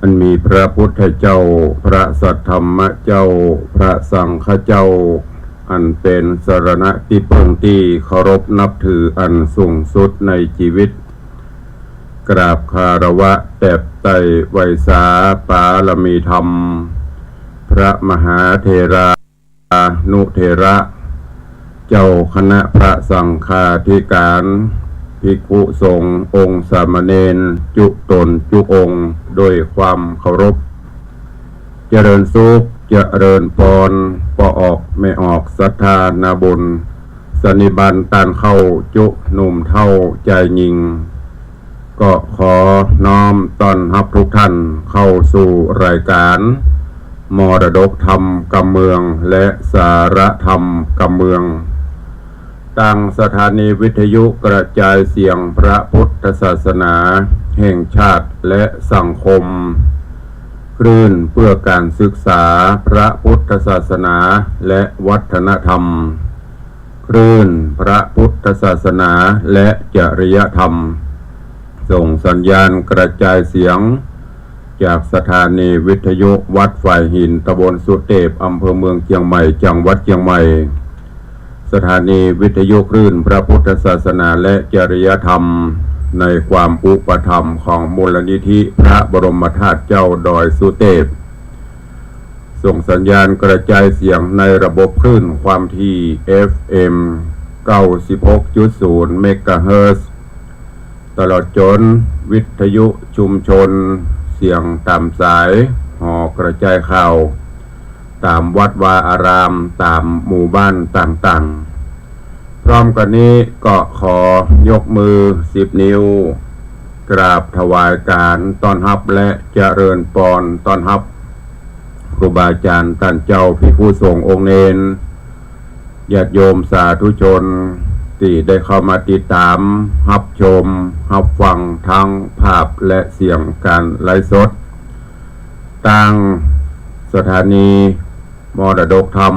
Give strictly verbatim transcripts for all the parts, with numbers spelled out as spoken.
อันมีพระพุทธเจ้า พระสัทธรรมเจ้า พระสังฆเจ้า อันเป๋นสรณะตี้เปิ้งตี้เคารพนับถืออันสูงสุดในจีวิต กราบคารวะแตบไต้ไหว้สาปารมีธรรม พระมหาเถรานุเถระ เจ้าคณะพระสังฆาธิการ ภิกขุสงฆ์องค์สามเณรจุ๊ต๋นจุ๊องค์ด้วยความเคารพ เจริญสุข เจริญปอน ป้อออกแม่ออกศรัทธานาบุญ สันนิบาตต้านเข้าจุ๊หนุ่มเฒ่าจายญิง ก็ขอน้อมต้อนฮับทุกท่านเข้าสู่รายการมรดกธรรมกำเมือง และสาระธรรมกำเมือง ตางสถานีวิทยุกระจายเสียงพระพุทธศาสนาแห่งชาติและสังคม คลื่นเพื่อการศึกษาพระพุทธศาสนาและวัฒนธรรม คลื่นพระพุทธศาสนาและจริยธรรม ส่งสัญญาณกระจายเสียง จากสถานีวิทยุวัดฝายหิน ตำบลสุเตพ อำเภอเมืองเจียงใหม่ จังหวัดเจียงใหม่ สถานีวิทยุคลื่นพระพุทธศาสนาและจริยธรรม ในความอุปถัมภ์ของมูลนิธิพระบรมธาตุเจ้าดอยสุเตพ ส่งสัญญาณกระจายเสียงในระบบคลื่นความถี่ เอฟเอ็ม เก้าสิบหกจุดศูนย์ เมกะเฮิรตซ์ ตลอดจ๋นวิทยุชุมชน เสียงต๋ามสาย หอกระจายข่าว ต๋ามวัดวาอาราม ต๋ามหมู่บ้านต่างๆ พร้อมกั๋นนี้ก็ขอยกมือสิบนิ้ว กราบถวายการต้อนฮับและเจริญปอนต้อนฮับ ครูบาอาจ๋ารย์ต้านเจ้า ภิกขุสงฆ์องค์เณร ญาติโยมสาธุชน ตี้ได้เข้ามาติดต๋าม ฮับชม ฮับฟัง ตึงภาพและเสียงก๋านไลฟ์สด ตางสถานีมรดกธรรม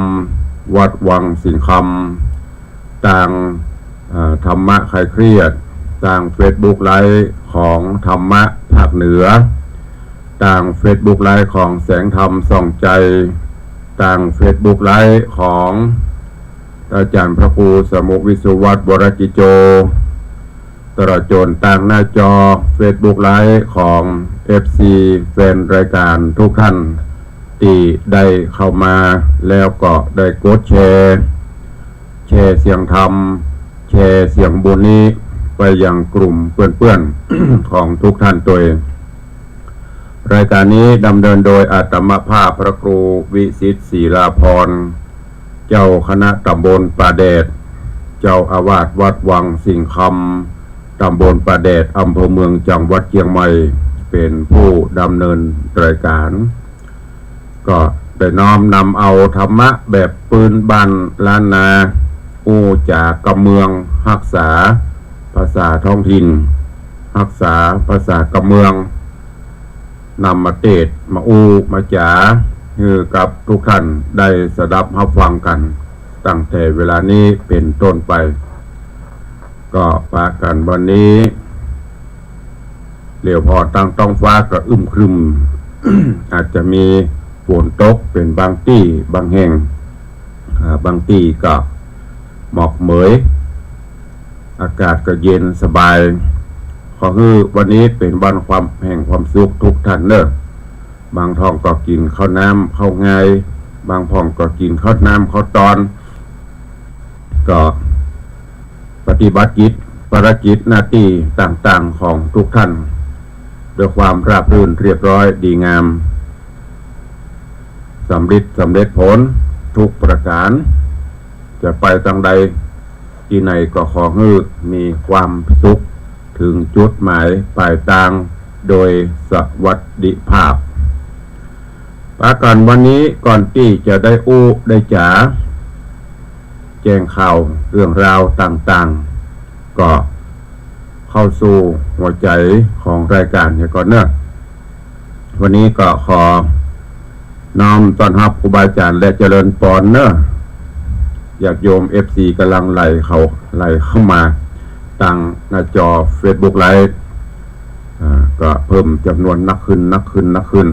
วัดวังสิงห์คำ ตาง เอ่อ ธรรมะคลายเครียด ตางเฟซบุ๊กไลฟ์ของธรรมะภาคเหนือ ตางเฟซบุ๊กไลฟ์ของแสงธรรมส่องใจ ตางเฟซบุ๊กไลฟ์ของอาจ๋ารย์พระครูสมุห์วิศวัฒน์ วรกิจโจ ตลอดจ๋นตางหน้าจอเฟซบุ๊กไลฟ์ของเอฟซี แฟนรายการทุกท่าน ตี้ได้เข้ามาแล้วก็ได้กดแชร์ แชร์เสียงธรรม แชร์เสียงบุญนี้ไปยังกลุ่มเปื้อนๆ ของทุกท่านตวย รายการนี้ดำเนินโดยอาตมาภาพพระครูวิสิทธิ์ ศิลาภรณ์ เจ้าคณะตำบลป่าแดด เจ้าอาวาสวัดวังสิงห์คำ ตำบลป่าแดด อำเภอเมือง จังหวัดเจียงใหม่ เป๋นผู้ดำเนินรายการ ก็ได้น้อมนำเอาธรรมะแบบปื้นบ้านล้านนา อู้จ๋ากำเมือง ฮักษาภาษาท้องถิ่น ฮักษาภาษากำเมือง นำมาเตศน์มาอู้มาจ๋า หื้อกับทุกท่านได้สดับฮับฟังกั๋น ตั้งแต่เวลานี้เป๋นต้นไป ก็ปะกั๋นวันนี้ เหลียวผ่อตางต๊องฟ้าก็อึมครึม อาจจะมีฝนตกเป๋นบางตี้บางแห่ง อ่า บางตี้ก็หมอกเหมย อากาศก็เย็นสบาย ขอหื้อวันนี้เป๋นวันความ แห่งความสุขทุกท่านเน่อ บางท่องก็กิ๋นข้าวน้ำข้าวงาย บางท่องก็กิ๋นข้าวน้ำข้าวตอน ก็ปฏิบัติกิจ ภารกิจหน้าตี้ต่างๆ ของทุกท่าน ด้วยความราบรื่นเรียบร้อยดีงาม สำริดสำเร็จผลทุกประก๋าน จะไปตางใดตี้ไหนก็ขอหื้อมีความสุข เถิงจุดหมายปลายตางโดยสวัสดิภาพ ปะกั๋นวันนี้ก่อนตี้จะได้อู้ได้จ๋า แจ้งข่าวเรื่องราวต่างๆ ก็เข้าสู่หัวใจ๋ของรายก๋านเหียก่อนเน่อ วันนี้ก็ขอน้อมต้อนฮับครูบาอาจ๋ารย์และเจริญปอนเน่อ ญาติโยมเอฟซีก๋ำลังไหลเข้า ไหลเข้ามาตางหน้าจอเฟซบุ๊กไลฟ์ อ่า ก็เพิ่มจ๋ำนวนนักขึ้น นักขึ้น นักขึ้น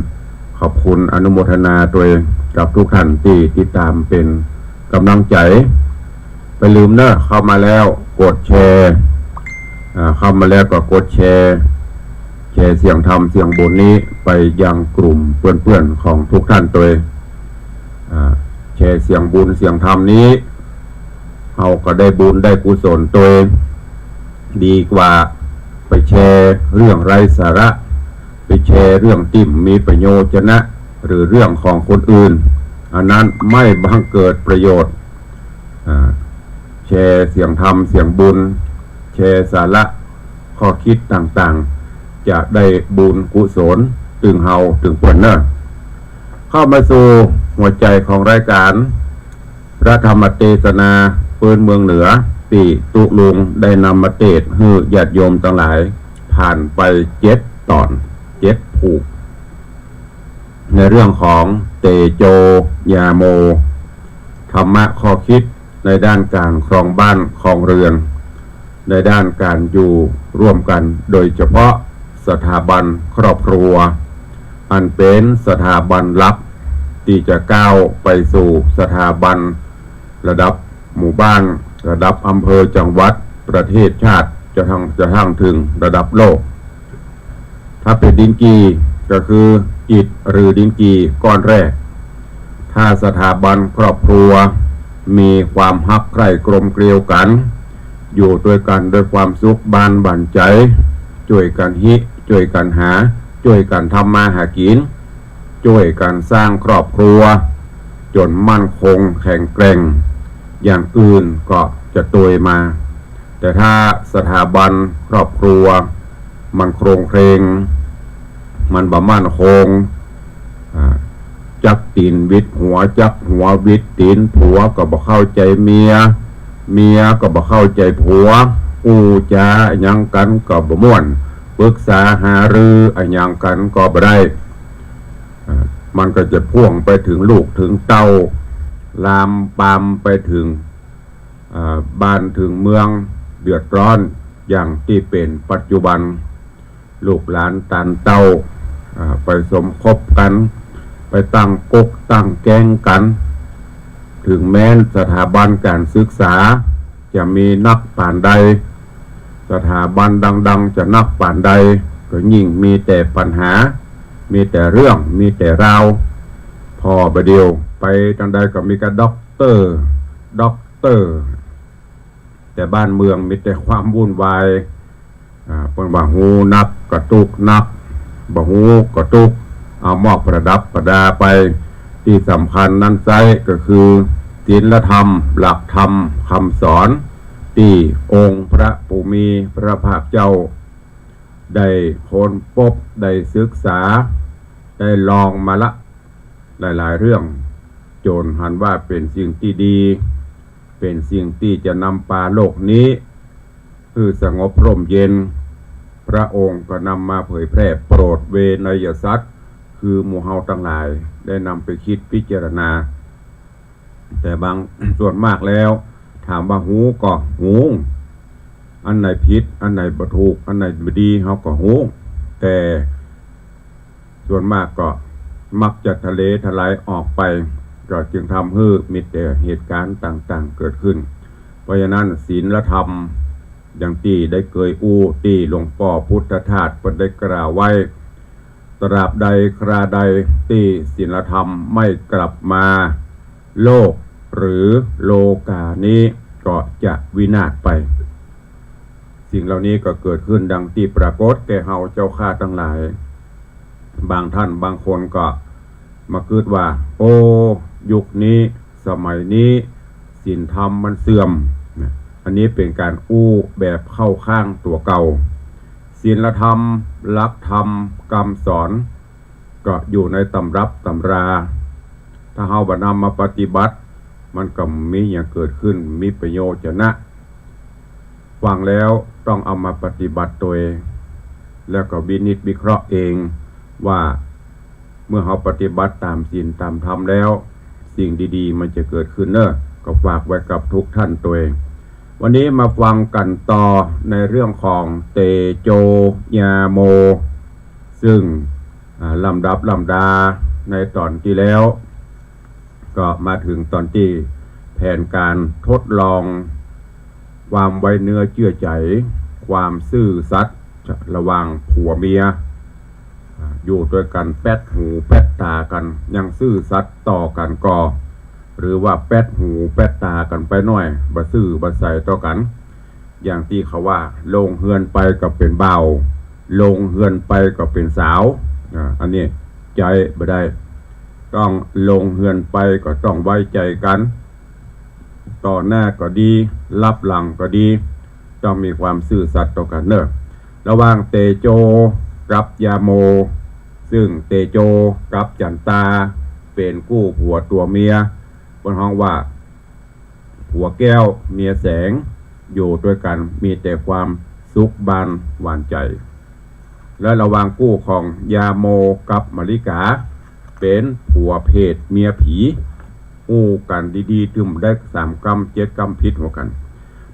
ขอบคุณอนุโมทนาตวยกับกู้ต้านตี้ติดต๋ามเป๋นก๋ำลังใจ๋ บ่าลืมเน่อ เข้ามาแล้วกดแชร์ อ่า เข้ามาแล้วก็กดแชร์ แชร์เสียงธรรมเสียงบุญนี้ไปยังกลุ่มเปื้อนๆ ของกู้ต้านตวย อ่า แชร์เสียงบุญเสียงธรรมนี้ เฮาก็ได้บุญได้กุศลตวย ดีกว่าไปแชร์เรื่องไร้สาระ ไปแชร์เรื่องตี้บ่มีประโยชน์จะนะ หรือเรื่องของคนอื่น อันนั้นไม่บังเกิดประโยชน์ อ่า แชร์เสียงธรรมเสียงบุญ แชร์สาระข้อคิดต่างๆ จะได้บุญกุศลตึงเฮาตึงเปิ้นเน่อ เข้ามาสู่หัวใจ๋ของรายก๋าน พระธรรมเตสนาปื๊นเมืองเหนือ ตี้ตุ๊ลุงได้นำมาเตสน์หื้อญาติโยมตังหลาย ผ่านไปเจ็ดต๋อน เจ็ดผูก ในเรื่องของเตโจยาโม ธรรมะข้อคิดในด้านก๋านครองบ้านครองเรือน ในด้านก๋านอยู่ร่วมกั๋น โดยเฉพาะสถาบันครอบครัว อันเป๋นสถาบันหลักตี้จะก้าวไปสู่สถาบันระดับหมู่บ้าน ระดับอำเภอ จังหวัด ประเทศชาติ จะทั่ง จะทั่งเถิงระดับโลก ถ้าเป๋นดินกีก็คืออิฐหรือดินกีก้อนแรก ถ้าสถาบันครอบครัวมีความฮักใคร่กลมเกลียวกั๋น อยู่ตวยกั๋นด้วยความสุขบานบั่นใจ๋ จ้วยกั๋นฮิ จ้วยกั๋นหา จ้วยกั๋นทำมาหากิ๋น จ้วยกั๋นสร้างครอบครัวจ๋นมั่นคงแข็งแกร่ง อย่างอื่นก็จะตวยมา แต่ถ้าสถาบันครอบครัวมันโครงเคลง มันบ่มั่นคง อ่า จักตี๋นหวิดหัว จักหัวหวิดตี๋น ผัวก็บ่เข้าใจ๋เมีย เมียก็บ่เข้าใจ๋ผัว อู้จ๋าอะหยังกั๋นก็บ่ม่วน ปรึกษาหารืออะหยังกั๋นก็บ่ได้ อ่า มันก็จะพ่วงไปเถิงลูกเถิงเต้า ลามปามไปเถิง อ่า บ้านเถิงเมือง เดือดร้อนอย่างตี้เป๋นปัจจุบัน ลูกหลานตานเต้า อ่า ไปสมคบกั๋น ไปตั้งก๊กตั้งแก๊งกั๋น เถิงแม้นสถาบันก๋านศึกษาจะมีนักปานใด สถาบันดังๆ จะนักปานใด ก็ยิ่งมีแต่ปัญหา มีแต่เรื่อง มีแต่ราว ผ่อบ่าเดี่ยวไปตางใดก็มีกะด็อกเตอร์ ด็อกเตอร์ แต่บ้านเมืองมีแต่ความวุ่นวาย อ่า เปิ้นว่าฮู้นักก็ตุ๊กข์นัก บ่ฮู้ก็ตุ๊กข์ เอามอกประดับประดาไป ตี้สำคัญนั้นไส้ก็คือศีลธรรม หลักธรรม คำสอน ตี้องค์พระผู้มีพระภาคเจ้า ได้ค้นพบ ได้ศึกษา ได้ลองมาละหลายๆ เรื่อง จ๋นหันว่าเป๋นสิ่งตี้ดี เป๋นสิ่งตี้จะนำปาโลกนี้หื้อสงบร่มเย็น พระองค์ก็นำมาเผยแผ่โปรดเวไนยสัตว์ คือหมู่เฮาตังหลายได้นำไปกึ๊ดพิจารณา แต่บาง ส่วนมากแล้ว ถามว่าฮู้ก็ฮู้ อันไหนผิด อันไหนบ่ถูก อันไหนบ่ดี เฮาก็ฮู้ แต่ส่วนมากก็มักจะทะเลทลายออกไป ก็จึงทำหื้อมีแต่เหตุก๋ารณ์ต่างๆ เกิดขึ้น เพราะฉะนั้นศีลธรรม อย่างตี้ได้เกยอู้ ตี้หลวงป้อพุทธทาสเปิ้นได้กล่าวไว้ ตราบใดคราใดตี้ศีลธรรมไม่กลับมา โลกหรือโลกานี้ก็จะวินาศไป สิ่งเหล่านี้ก็เกิดขึ้นดังตี้ปรากฏแก่เฮาเจ้าข้าตังหลาย บางท่านบางคนก็มากึ๊ดว่า โอ้ ยุคนี้ สมัยนี้ ศีลธรรมมันเสื่อม นะ อันนี้เป๋นก๋านอู้แบบเข้าข้างตั๋วเก่า ศีลธรรม หลักธรรม กำสอน ก็อยู่ในตำรับตำรา ถ้าเฮาบ่นำมาปฏิบัติ มันก็บ่มีหยังเกิดขึ้น บ่มีประโยชน์จะนะ ฟังแล้วต้องเอามาปฏิบัติตวย แล้วก็วินิจวิเคราะห์เองว่า เมื่อเฮาปฏิบัติต๋ามศีลต๋ามธรรมแล้ว สิ่งดีๆ มันจะเกิดขึ้นเน่อ ก็ฝากไว้กับทุกท่านตวย วันนี้มาฟังกั๋นต่อในเรื่องของเตโจยาโม ซึ่ง อ่า ลำดับลำดาในต๋อนตี้แล้ว ก็มาเถิงต๋อนตี้แผนก๋านทดลองความไว้เนื้อเจื้อใจ๋ ความซื่อสัตย์ระหว่างผัวเมีย อ่า อยู่ตวยกั๋นแป๊ดหูแป๊ดต๋ากั๋น ยังซื่อสัตย์ต่อกั๋นก่อ หรือว่าแป๊ดหูแป๊ดต๋ากั๋นไปหน้อย บ่ซื่อบ่ใสต่อกั๋น อย่างตี้เขาว่า ลงเฮือนไปก็เป๋นบ่าว ลงเฮือนไปก็เป๋นสาว อ่า อันนี้ใจ๊บ่ได้ ต้องลงเฮือนไปก็ต้องไว้ใจ๋กั๋น ต่อหน้าก็ดี ลับหลังก็ดี ต้องมีความซื่อสัตย์ต่อกั๋นเน่อ ระหว่างเตโจกับยาโม ซึ่งเตโจกับจั๋นตาเป๋นกู้ผัวตั๋วเมีย เปิ้นฮ้องว่า ผัวแก้วเมียแสง อยู่ตวยกั๋นมีแต่ความสุขบานหวานใจ๋ และระหว่างกู้ของยาโมกับมะลิกา เป๋นผัวเพศเมียผี อู้กั๋นดีๆ ตึงได้สามกำเจ็ดกำผิดหัวกั๋น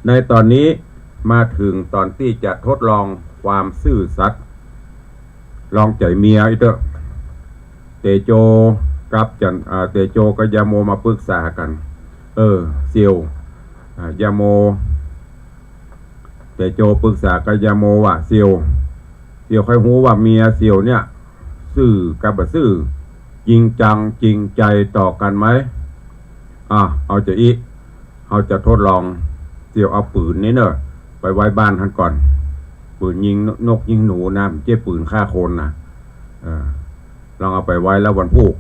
ในต๋อนนี้มาเถิงต๋อนตี้จะทดลองความซื่อสัตย์ ลองใจ๋เมียอี้เต๊อะ เตโจกับจั๋น อ่า เตโจกับยาโมมาปึกษากั๋น เออ เสี่ยว อ่า ยาโม เตโจปึกษากับยาโมว่า เสี่ยว เสี่ยวใค่ฮู้ว่าเมียเสี่ยวเนี่ย ซื่อกับบ่ซื่อ จริงจังจริงใจ๋ต่อกั๋นไหม อ่ะ เอาจะอี้ เฮาจะทดลอง เสี่ยวเอาปืนนี่เน่อ ไปไว้บ้านหั้นก่อน ปืนยิงนกยิงหนูนะ บ่ใจ้ปืนฆ่าคนนะ เออ ลองเอาไปไว้ แล้ววันพูก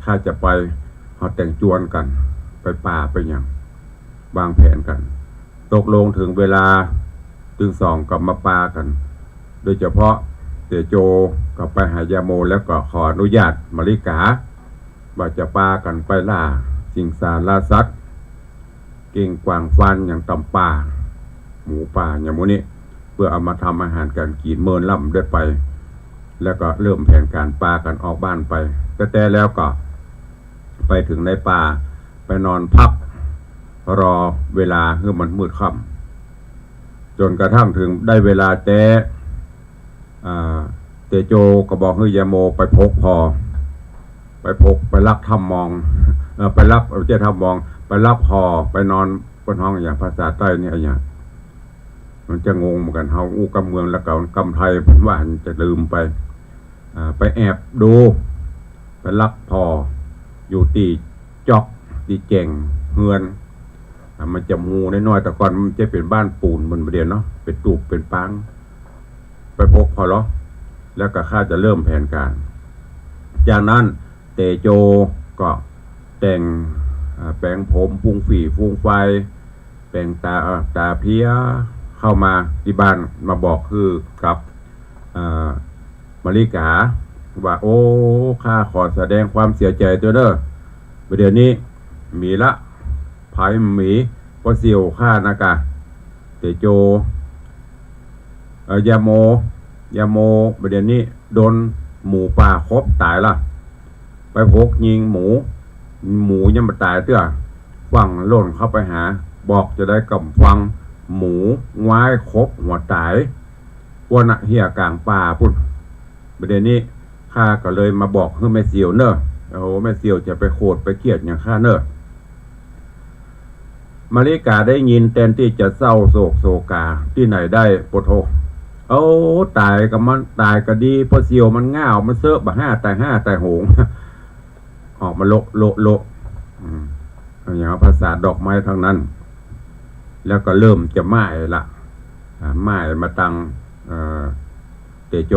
ข้าจะไป เฮาแต่งจวนกั๋น ไปปาไปหยัง วางแผนกั๋น ตกลงเถิงเวลา ตึงสองก็มาปากั๋น โดยเฉพาะเตโจก็ไปหายาโมแล้วก็ขออนุญาตมะลิกา ว่าจะปากั๋นไปล่าสิงสาราสัตว์ เก้งกวางฟานหยังต๋ามป่า หมูป่าหยังหมู่นี้ เปื้อเอามาทำอาหารก๋านกิ๋น เมินลำได้ไป แล้วก็เริ่มแผนก๋านปากั๋นออกบ้านไป แต่ๆ แล้วก็ไปเถิงในป่า ไปนอนพัก รอเวลาหื้อมันมืดค่ำ จ๋นกระทั่งเถิงได้เวลาแต๊ อ่า เตโจก็บอกหื้อยาโมไปพกผ่อ ไปพก ไปลักถ้ำมอง เอ่อ ไปลัก เอ่อ บ่ใจ้ถ้ำมอง ไปลักผ่อ ไปนอน เปิ้นฮ้องอะหยัง ภาษาใต้นี่อะหยัง มันจะงงเหมือนกั๋น เฮาอู้กำเมืองแล้วก็กำไทย เปิ้นว่าจะลืมไป อ่า ไปแอบดู ไปลักผ่อ อยู่ตี้จ๊อก ตี้แจ่งเฮือน อ่า มันจะฮูน้อยๆ แต่ก่อนมันจะเป๋นบ้านปูนเหมือนบ่าเดี่ยวเนาะ เป๋นตูบเป๋นปาง ไปพกผ่อลอ แล้วก็ข้าจะเริ่มแผนก๋าน จากนั้นเตโจก็แต่ง อ่า แป๋งผม ฟุ้งฝี่ ฟุ้งไฟ แป๋งต๋า อ่า ต๋าเพลี้ย เข้ามาตี้บ้าน มาบอกหื้อกับ อ่า มะลิกา ว่า โอ้ ข้าขอแสดงความเสียใจ๋ตวยเน่อ บ่าเดี่ยวนี้ มีละ ใผบ่มี ป้อเสี่ยวข้านะก่า เตโจ เอ่อ ยาโม ยาโม บ่าเดี่ยวนี้ โดนหมูป่าขบต๋ายละ ไปพกยิงหมู หมูยังบ่ต๋ายเตื้อ ฟั่งล่นเข้าไปหา บอกจะใดก็บ่ฟัง หมูง้ายขบหัวต๋าย อ้วนน่ะ เหี่ยก๋างป่าปู๊น บ่าเดี่ยวนี้ ข้าก็เลยมาบอกหื้อแม่เสี่ยวเน่อ โอ้ แม่เสี่ยวจะไปโขดไปเคียดหยังข้าเน่อ มะลิกาได้ยินแตนตี้จะเศร้าโศกโศกา ตี้ไหนได้ โปโธ โอ้ ต๋ายก็มัน ต๋ายก็ดี ป้อเสี่ยวมันง่าว มันเซอะบ่าห้าต๋ายห้าต๋ายโหง ออกมาโละโละโละ อืม เอาหยัง ภาษาดอกไม้ทั้งนั้น แล้วก็เริ่มจะม่ายละ อ่า ม่ายมาตัง เอ่อ เตโจ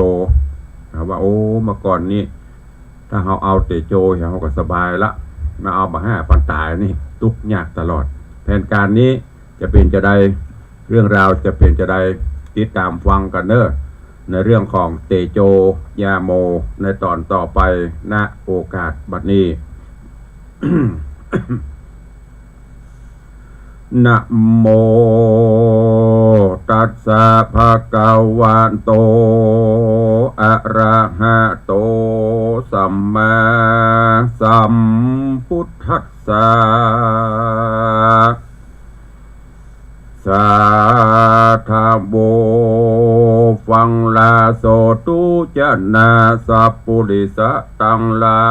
อ่า ว่า โอ้ เมื่อก่อนนี้ ถ้าเฮาเอาเตโจ เฮาก็สบายละ มาเอาบ่าห้าปานต๋ายนี่ ตุ๊กยากตลอด แผนก๋านนี้จะเป๋นจะใด เรื่องราวจะเป๋นจะใด ติดต๋ามฟังกั๋นเน่อ ในเรื่องของเตโจยาโม ในต๋อนต่อไป ณ โอกาสบัดนี้ นะโม ตัสสะ ภะคะวะโต อะระหะโต สัมมาสัมพุทธัสสะ สา ทาโว ฟังลาโสตุจนาสัพปุริสะตังหลา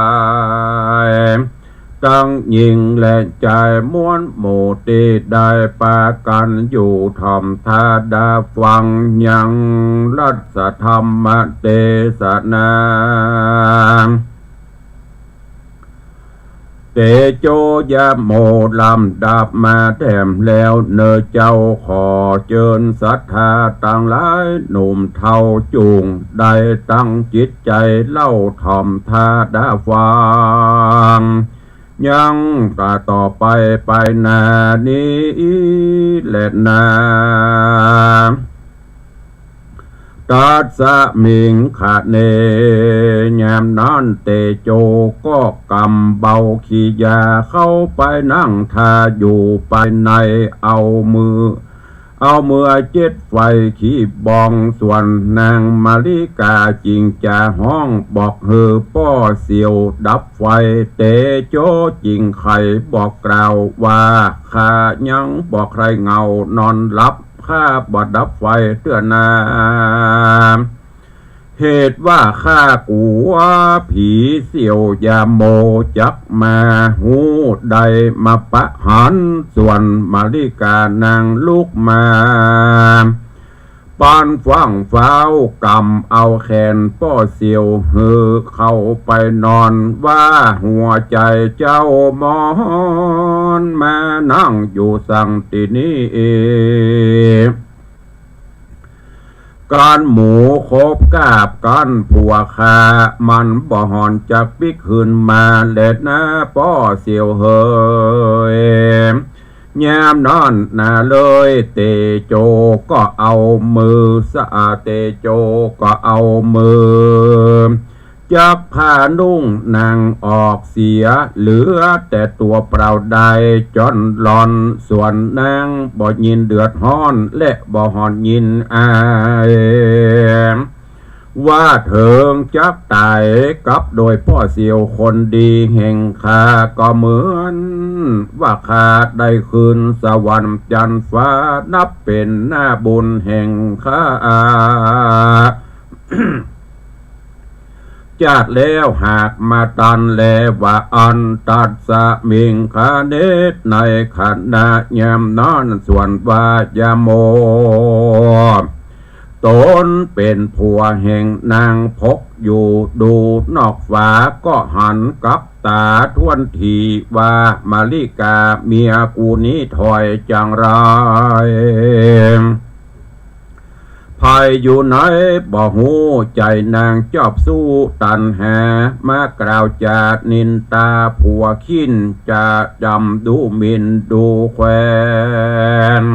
ย ตังหญิงและจายมวลหมู่ตี้ได้ปากั๋นอยู่ถ่อมทาดาฟังยังรัตถธรรมเตสนา เตโชยโมลำดับมาแถมแล้วเน่อเจ้า ขอเจิญศรัทธาตังหลายหนุ่มเฒ่าจุ่งได้ตั้งจิตใจ๋เล่าถ่อมทาดาฟัง ยังกะต่อไปไปหน้านี้แลนา ตัสสะมิงคะเน ยามนั้นเตโชก็ก๋ำเบาขียาเข้าไปนั่งทาอยู่ไปใน เอามือ เอามือเจ็ดไฟขีบอง ส่วนนางมาริกาจึงจะฮ้องบอกหื้อป้อเสี่ยวดับไฟ เตโชจึงไขบอกกล่าวว่า ข้ายังบ่ใคร่เหงานอนหลับ ข้าบ่ดับไฟเตื้อนา เหตุว่าข้ากั๋วผีเสี่ยวยาโมจักมาฮู้ได้มาปะหัน ส่วนมาริกานางลุกมา ปานฟั่งฟ้าวก๋ำเอาแขนป้อเสี่ยวหื้อเข้าไปนอน ว่าหัวใจ๋เจ้ามอนมานั่งอยู่สักตี้นี้ กั๋นหมู่คบกาบกั๋นผัวข้า มันบ่หอนจักปิ๊กหื้นมาแลนาป้อเสี่ยวเหย ยามนั้นนาเลยเตโชก็เอามือสะอา เตโชก็เอามือ จับผ้านุ่งนางออกเสีย เหลือแต่ตั๋วเปล่าได้จ้อนหล่อน ส่วนนางบ่ยินเดือดฮ้อนและบ่หอนยินอาย ว่าเถิงจักต๋ายกับโดยป้อเสี่ยวคนดีแห่งข้า ก็เหมือนว่าข้าได้ขึ้นสวรรค์จันทร์ฟ้า นับเป๋นหน้าบุญแห่งข้า จาติแล้วหากมาตันแล ว่าอันตัสสะมิงคะเน ในขณะยามนั้นส่วนว่ายาโม ต๋นเป๋นผัวแห่งนางพกอยู่ดูนอกฝา ก็หันกับต๋าถ้วนทีว่า มาริกาเมียกูนี้ถอยจังไร ภัยอยู่ไหนบ่ฮู้ ใจ๋นางจอบสู้ตัณหา มากล่าวจานินตาผัวขิ้น จะดำดูหมิ่นดูแควน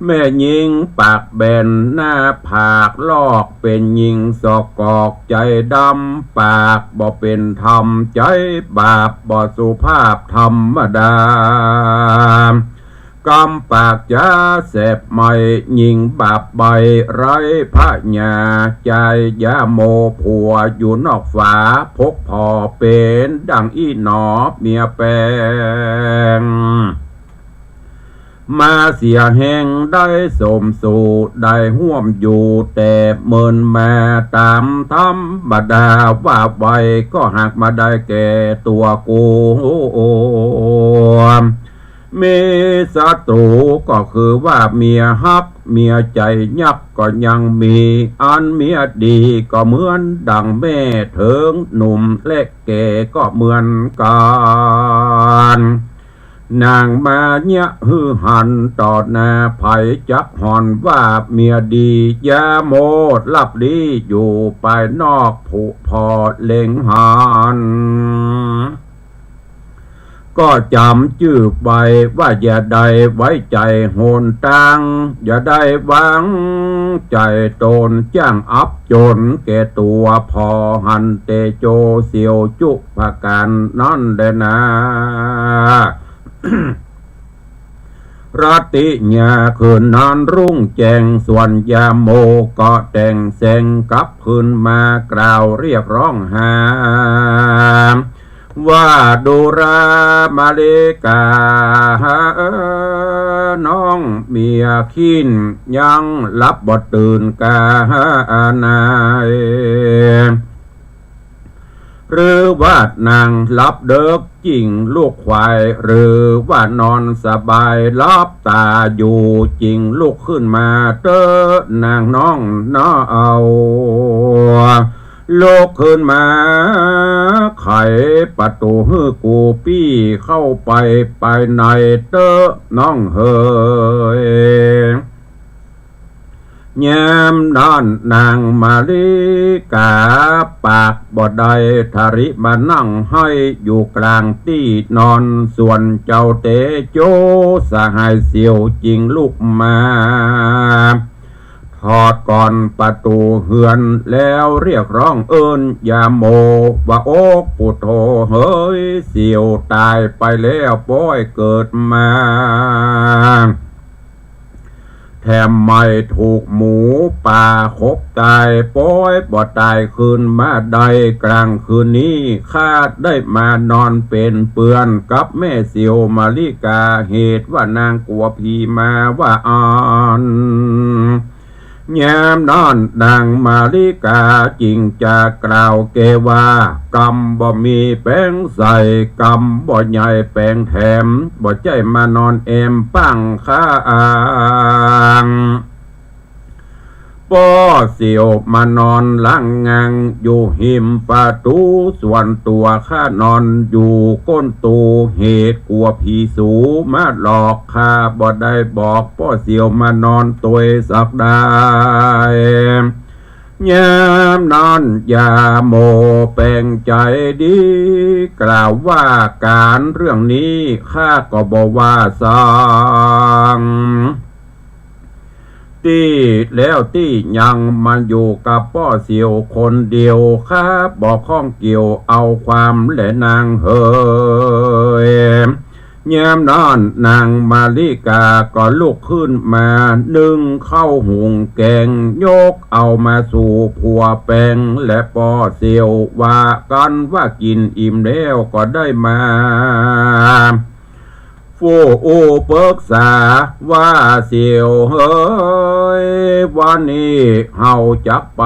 แม่ญิงปากแบนหน้าผากลอก เป๋นญิงสกอกใจ๋ดำ ปากบ่เป๋นธรรมใจ๋บาป บ่สุภาพธรรมดา กำปากจ๋าแสบไหม้ ยิ่งบาปใบ้ไร้พญา จายยาโมผัวอยู่นอกฝา พกผ่อเป๋นดั่งอี้หนอเมียแปง มาเสียแฮงได้สมสู่ ได้ฮ่วมอยู่แต่เมินมา ต๋ามธรรมดาว่าไว้ ก็หากมาได้แก่ตั๋วกู มีศัตรูก็คือว่าเมียฮัก เมียใจ๋ยักษ์ก็ยังมี อันเมียดีก็เหมือนดั่งแม่ เถิงหนุ่มและแก่ก็เหมือนกั๋น นางมาเยียะหื้อหันต่อหน้า ใผจักห่อนว่าเมียดี ยาโมลับลี้อยู่ภายนอก ผุผ่อเล็งหัน ก็จ๋ำจื้อไว้ว่าอย่าได้ไว้ใจ๋หนตาง อย่าได้วางใจ๋ต๋น จ้างอับจ๋นแก่ตั๋ว ผ่อหันเตโชเสี่ยวจุประก๋านนั้นแลนา ราตรียามคืนนั้นรุ่งแจ้ง ส่วนยาโมก็แต่งแสงกลับคืนมา กล่าวเรียกร้องหา ว่าดูรามาริกา น้องเมียขิ้นยังหลับบ่ตื่นกาไหน หรือว่านางหลับเดิกจิ่งลูกขวาย หรือว่านอนสบายหลับต๋าอยู่ จิ่งลุกขึ้นมาเต๊อะนางน้องน้อเอา ลุกขึ้นมาไขประตู๋หื้อกูปี้เข้าไปภายในเต๊อะน้องเหย ยามนั้นนางมาริกาปากบ่ได้ ทะริมานั่งไห้อยู่กลางตี้นอน ส่วนเจ้าเตโจสหายเสี่ยวจิ่งลุกมา ถอดก่อนประตู๋เฮือนแล้วเรียกร้องเอิ้นยาโม ว่าโอ๊กปุโธเหย เสี่ยวต๋ายไปแล้ว ป้อยเกิดมา แถมไม่ถูกหมูป่าขบต๋าย ป้อยบ่ต๋ายคืนมาได้ กลางคืนนี้ข้าได้มานอนเป๋นเปื้อนกับแม่เสี่ยวมาริกา เหตุว่านางกั๋วผีมาว่าอั้น ยามนั้นนางมาริกาจิ่งจะกล่าวแก่ว่า กำบ่มีแป๋งใส่ กำบ่ใหญ่แป๋งแถม บ่ใจ้มานอนแอมปังข้าง ป้อเสี่ยวมานอนหลังงังอยู่หิมประตู๋ ส่วนตั๋วข้านอนอยู่ก้นตู๋ เหตุกั๋วผีสูมาหลอก ข้าบ่ได้บอกป้อเสี่ยวมานอนตวยสักได้ ยามนั้นยาโมแป๋งใจ๋ดี กล่าวว่าก๋านเรื่องนี้ข้าก็บ่ว่าสัง ตี้แล้วตี้ยังมาอยู่กับป้อเสี่ยวคนเดียว ข้าบ่ข้องเกี่ยวเอาความแลนางเหย ยามนั้นนางมาริกาก็ลุกขึ้นมานึ่งข้าวหุงแกง ยกเอามาสู่ผัวแป๋งและป้อเสี่ยว ว่ากั๋นว่ากิ๋นอิ่มแล้วก็ได้มา ฟู่อู้ปึกษาว่าเสี่ยวเหย วันนี้เฮาจักไป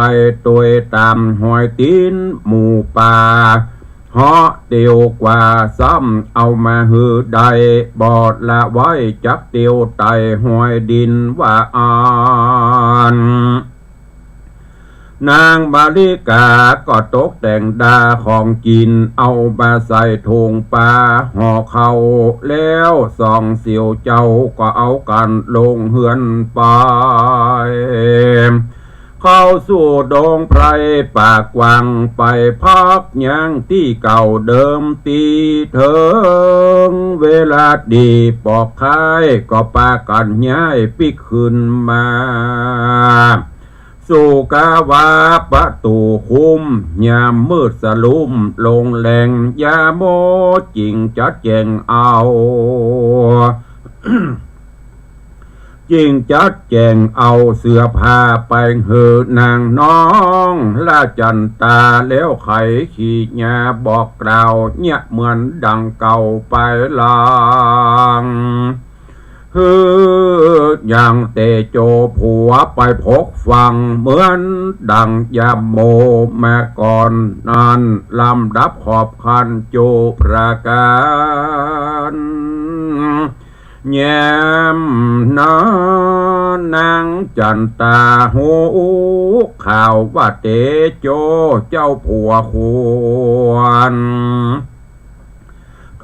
ตวยต๋ามฮอยตี๋นหมูป่า เหาะเตียวกว่าซ้ำเอามาหื้อได้ บ่ละไว้จักเตียวไต่ฮอยดินว่าอั้น นางมาริกาก็ตกแต่งดาของกิ๋น เอามาใส่ถุงปาห่อข้าว แล้วสองเสี่ยวเจ้าก็เอากั๋นลงเฮือนไป เข้าสู่ดงไพรป่ากว้าง ไปพักยังตี้เก่าเดิมตี้เถิง เวลาดีปอกคายก็ปากั๋นย้ายปิ๊กคืนมา สู่กาวาประตู๋คุ้ม ยามมืดสะลุ้มลงแลง ยาโมจิ่งจัดแจ๋งเอา จิ่งจัดแจ๋งเอาเสื้อผ้าไปหื้อนางน้องราจันตา แล้วไขขี่ยาบอกกล่าวเยียะเหมือนดังเก่าไปหลัง หื้อยังเตโจผัวไปพกฟัง เหมือนดังยาโมมาก่อนนั้น ลำดับขอบขันจุประก๋าน แย้มหน้านางจันตาฮู้ข่าวว่าเตโจเจ้าผัวควร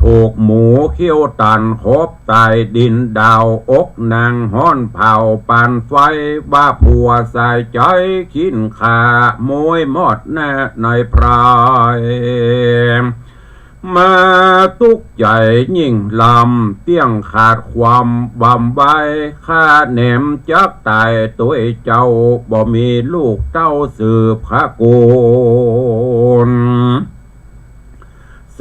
ถูกหมูเคี้ยวตันขบต๋ายดินดาว อกนางฮ้อนเผาปานไฟ ว่าผัวสายใจ๋ขิ้นฆ่าโม้ยมอดหน้าในพราย มาตุ๊กใจ๋ยิ่งลำ เตี้ยงขาดความบำไว้ ข้าแหนมจักต๋ายตวยเจ้า บ่มีลูกเต้าสืบขะกูล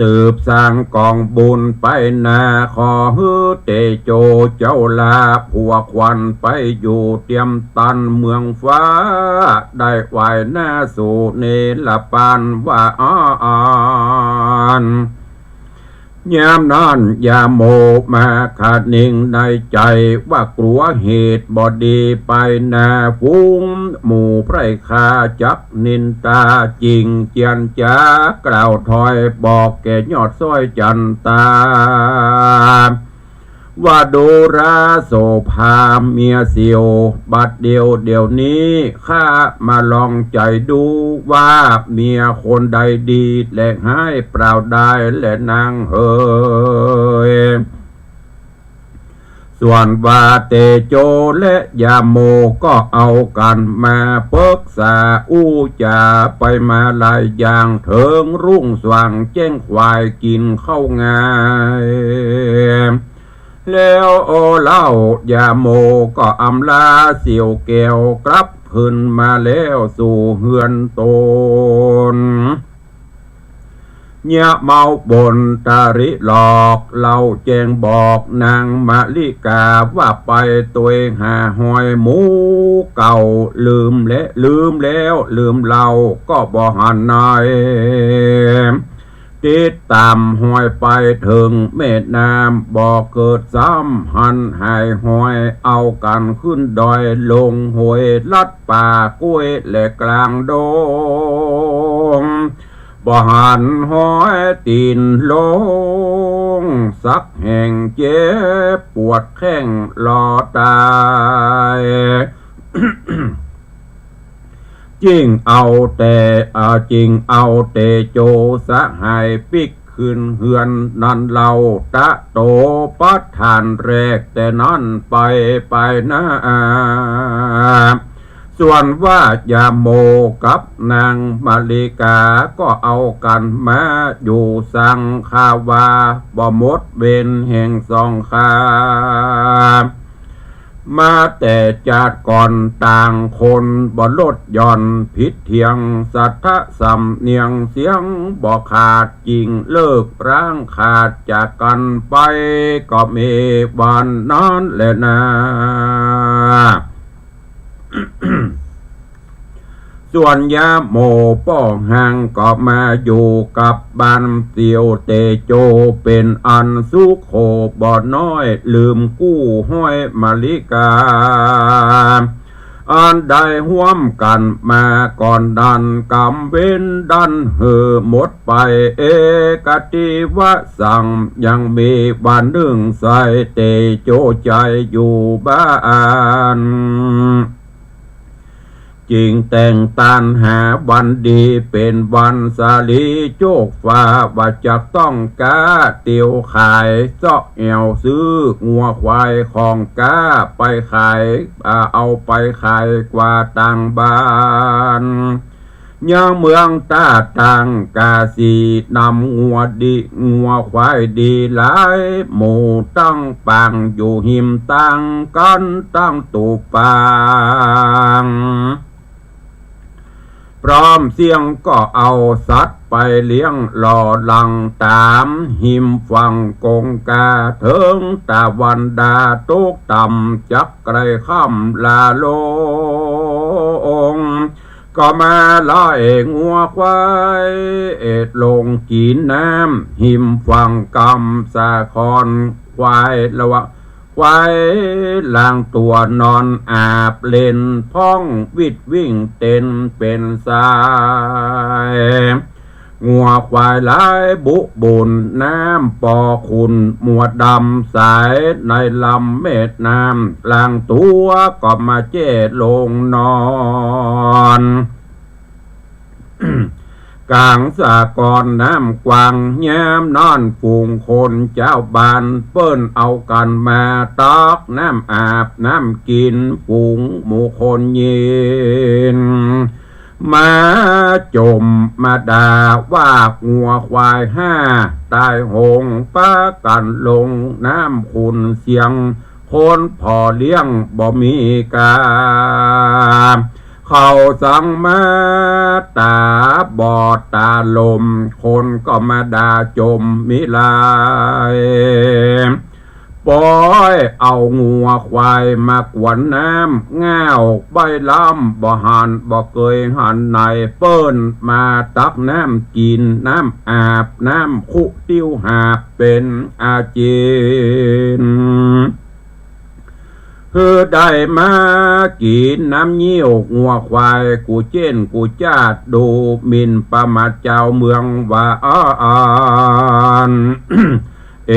สืบสร้างก๋องบุญไปหน้า ขอหื้อเตโจเจ้าลาผัวควรไปอยู่เตียมตันเมืองฟ้า ได้ไหว้หน้าสู่เนรปานว่าอั้น ยามนั้นยาโมมาคะเนงในใจ๋ ว่ากลัวเหตุบ่ดีไปนา ฝูงหมู่ใพร่ข้าจักนินตา จึงเจียรจ๋ากล่าวถอย บอกแก่ยอดซ้อยจันตา ว่าดูราโสภาเมียเสียว บัดเดี่ยวเดี่ยวนี้ ข้ามาลองใจ๋ดู ว่าเมียคนใดดี แลฮ้ายเปล่าดายแลนางเหย ส่วนว่าเตโจและยาโม ก็เอากั๋นมาปึกษาอู้จ๋าไปมาหลายอย่าง เถิงรุ่งสว่างแจ้งควายกิ๋นข้าวงาย แล้วเล่ายาโมก็อำลาเสียวแก้ว กลับคืนมาแล้วสู่เฮือนตน เยียะเมาบนตาริหลอก เล่าแจ้งบอกนางมะลิกา ว่าไปตวยหาฮอยหมู่เก่า ลืมและลืมแล้วลืมเล่า ก็บ่หันใน ติดต๋ามฮอยไปเถิงแม่น้ำบ่อเกิดซ้ำ หันหายฮอยเอากั๋นขึ้นดอยลงห้วย ลัดป่ากล้วยและกลางดง บ่หันฮอยตี๋นลงสักแห่ง เจ็บปวดแข้งหล่อต๋าย จึงเอาแต่ เอ่อ จึงเอาเตโจสหายปิ๊กคืนเฮือนนั้นเล่า ตะโตประธานแรกแต่นั้นไป ไปหน้า ส่วนว่ายาโมกับนางมะลิกา ก็เอากั๋นมาอยู่สังฆาวาส บ่หมดเวรแห่งสองข้า มาแต่จาติก่อนต่างคน บ่ลดหย่อนผิดเถียง สัทธะสำเนียงเสียงบ่ขาด จึงเลิกร้างขาดจากกั๋นไป ก็มีวันนั้นแลนา ส่วนยาโมป้อห่างก็มาอยู่กับบ้านเสียวเตโจ เป๋นอันสุโขบ่น้อย ลืมกู้ฮ้อยมะลิกา อันได้ฮ่วมกั๋นมาก่อนนั้น กำเวรดั้นหื้อหมดไป เอกติวสัง ยังมีวันนึ่งใส่เตโจใจ๋อยู่บ้าน จึงแต่งตานหาวันดีเป๋นวันสาลีโจคฟ้า ว่าจักต้องก้าเตียวขาย เซาะแอ่วซื้องัวควายของก้าไปขาย อ่า เอาไปขายกว่าต่างบ้าน ยังเมืองต้าต่างกาสี นำงัวดี งัวควายดีหลายหมู่ ตั้งปางอยู่ฮิมตางกั๋น ตั้งตูปาง พร้อมเสี้ยงก็เอาสัตว์ไปเลี้ยงหล่อหลังต๋ามฮิมฝั่งกงกา เถิงตะวันดาตกต่ำ จักใกล้ค่ำลาลง ก็มาไล่งัวควาย เอ็ดลงกิ๋นน้ำฮิมฝั่งกำสาคร ควายละวะ ควายลางตั๋วนอนอาบเล่น พ่องวิดวิ่งเต้นเป๋นสาย งัวควายหลายบุบุญ น้ำปอขุ่นมัวดำใส ในลำแม่น้ำลางตั๋ว ก็มาแจ้ลงนอน ก๋างสาครน้ำกว้าง ยามนั้นฝูงคนจาวบ้าน เปิ้นเอากั๋นมาตักน้ำอาบน้ำกิ๋น ฝูงหมู่คนยิน มาจ่มมาด่าว่างัวควายห้าต๋ายโหง ปากั๋นลงน้ำขุ่นเสียง คนผ่อเลี้ยงบ่มีกา เขาสังมาต๋าบอดต๋าหล่ม คนก็มาด่าจ่มมิลาย ปอยเอางัวควายมากวนน้ำ ง่าวใบ้ลำบ่หัน บ่เกยหันไหน เปิ้นมาตักน้ำกิ๋น น้ำอาบ น้ำคุติ้วหาบ เป๋นอาเจียน หื้อได้มากิ๋นน้ำเยี่ยวงัวควาย กูเจ้นกูจ้าด ดูหมิ่นประมาทจาวเมืองว่าอั้น เอ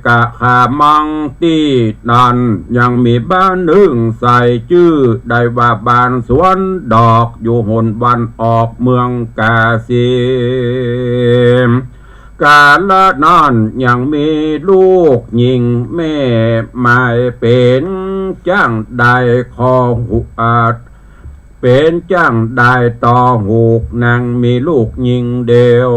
กะขามัง ตี้นั้นยังมีบ้านนึ่งใส่จื้อได้ว่าบ้านสวนดอก อยู่หนวันออกเมืองกาสี กาละนั้นยังมีลูกญิงแม่หมายเป๋นจ้างได้คอหุก อ่า เป๋นจ้างได้ต่อหุก นางมีลูกญิงเดียว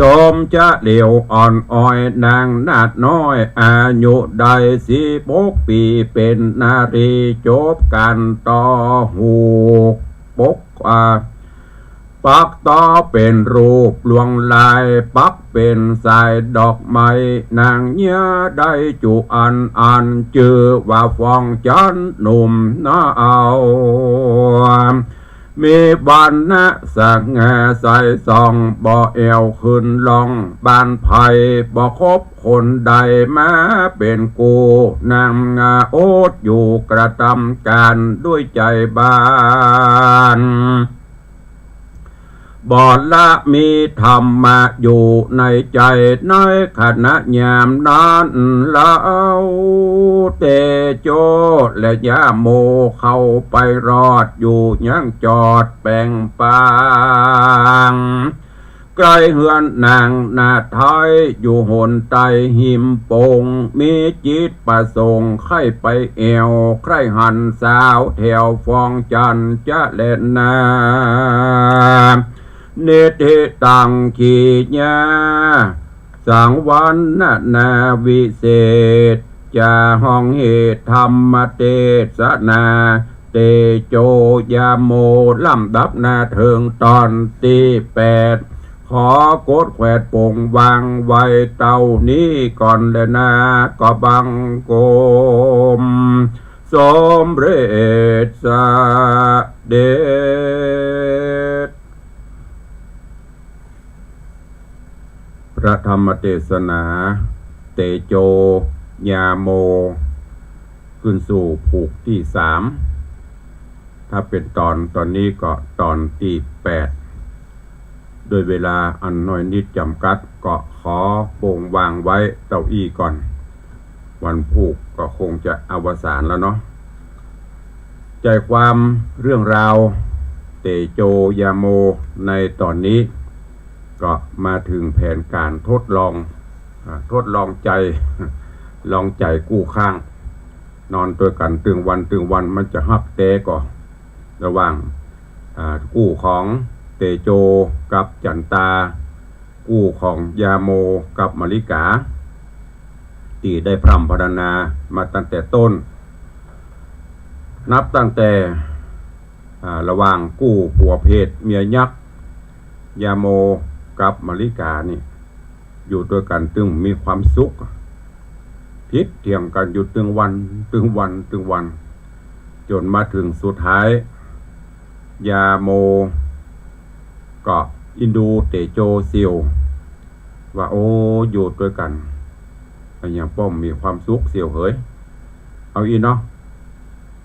ชมจะเหลียวอ่อนอ้อย นางนาดน้อย อายุได้สิบหกปี๋ เป๋นนารีจบก๋านต่อหุก ปก อ่า ปักต่อเป๋นรูปลวงลาย ปักเป๋นสายดอกไม้ นางเยียะได้จุอัน อันจื้อว่าฟองจันทร์หนุ่มนาเอา มีวรรณะสง่าใสส่อง บ่แอ่วขึ้นล่องบ้านใผ บ่คบคนใดมาเป๋นกู้ นางนาโอดอยู่กระตำก๋านด้วยใจ๋บาน บ่ละมีธรรมะอยู่ในใจ๋ ในขณะยามนั้นเล่า เตโจและยาโมเข้าไปรอดอยู่ยังจอดแป๋งปาง ใก้เฮือนนางนาไทย อยู่หนใต้หิมปง มีจิตประสงค์ใค่ไปแอ่ว ใค่หันสาวแถวฟองจันทร์จะแลนา นิธิตังขีญา สังวรรณนาวิเศษ จะฮ้องเหตุธรรมเตสนา เตโจยาโม ลำดับนาเถิงต๋อนตี้แปด ขอกดแขวดปงวางไว้เต้านี้ก่อนแลนา ก็บังคมสมเร็จเสด็จ พระธรรมเตสนา เตโจยาโม ขึ้นสู่ผูกตี้สาม ถ้าเป๋นต๋อน ต๋อนนี้ก็ต๋อนตี้แปด ด้วยเวลาอันน้อยนิดจ๋ำกัด ก็ขอปงวางไว้เต้าอี้ก่อน วันผูกก็คงจะอวสานแล้วเนาะ ใจ๋ความเรื่องราวเตโจยาโมในต๋อนนี้ ก็มาเถิงแผนก๋านทดลอง อ่า ทดลองใจ๋ ลองใจ๋กู้ข้าง นอนตวยกั๋นตึงวันตึงวัน มันจะฮักแต๊ก่อ ระหว่าง อ่า กู้ของเตโจกับจันตา กู้ของยาโมกับมะลิกา ตี้ได้พร่ำพรรณนามาตั้งแต่ต้น นับตั้งแต่ อ่า ระหว่างกู้ผัวเพศเมียยักษ์ ยาโมกับมะลิกานี่ อยู่ตวยกั๋นตึงมีความสุข ผิดเถียงกั๋นอยู่ตึงวัน ตึงวัน ตึงวัน จ๋นมาเถิงสุดท้าย ยาโมก็อินดูเตโจเสี่ยว ว่า โอ้ อยู่ตวยกั๋น อะหยังป้อมมีความสุขเสี่ยวเหย เอาอี้เนาะ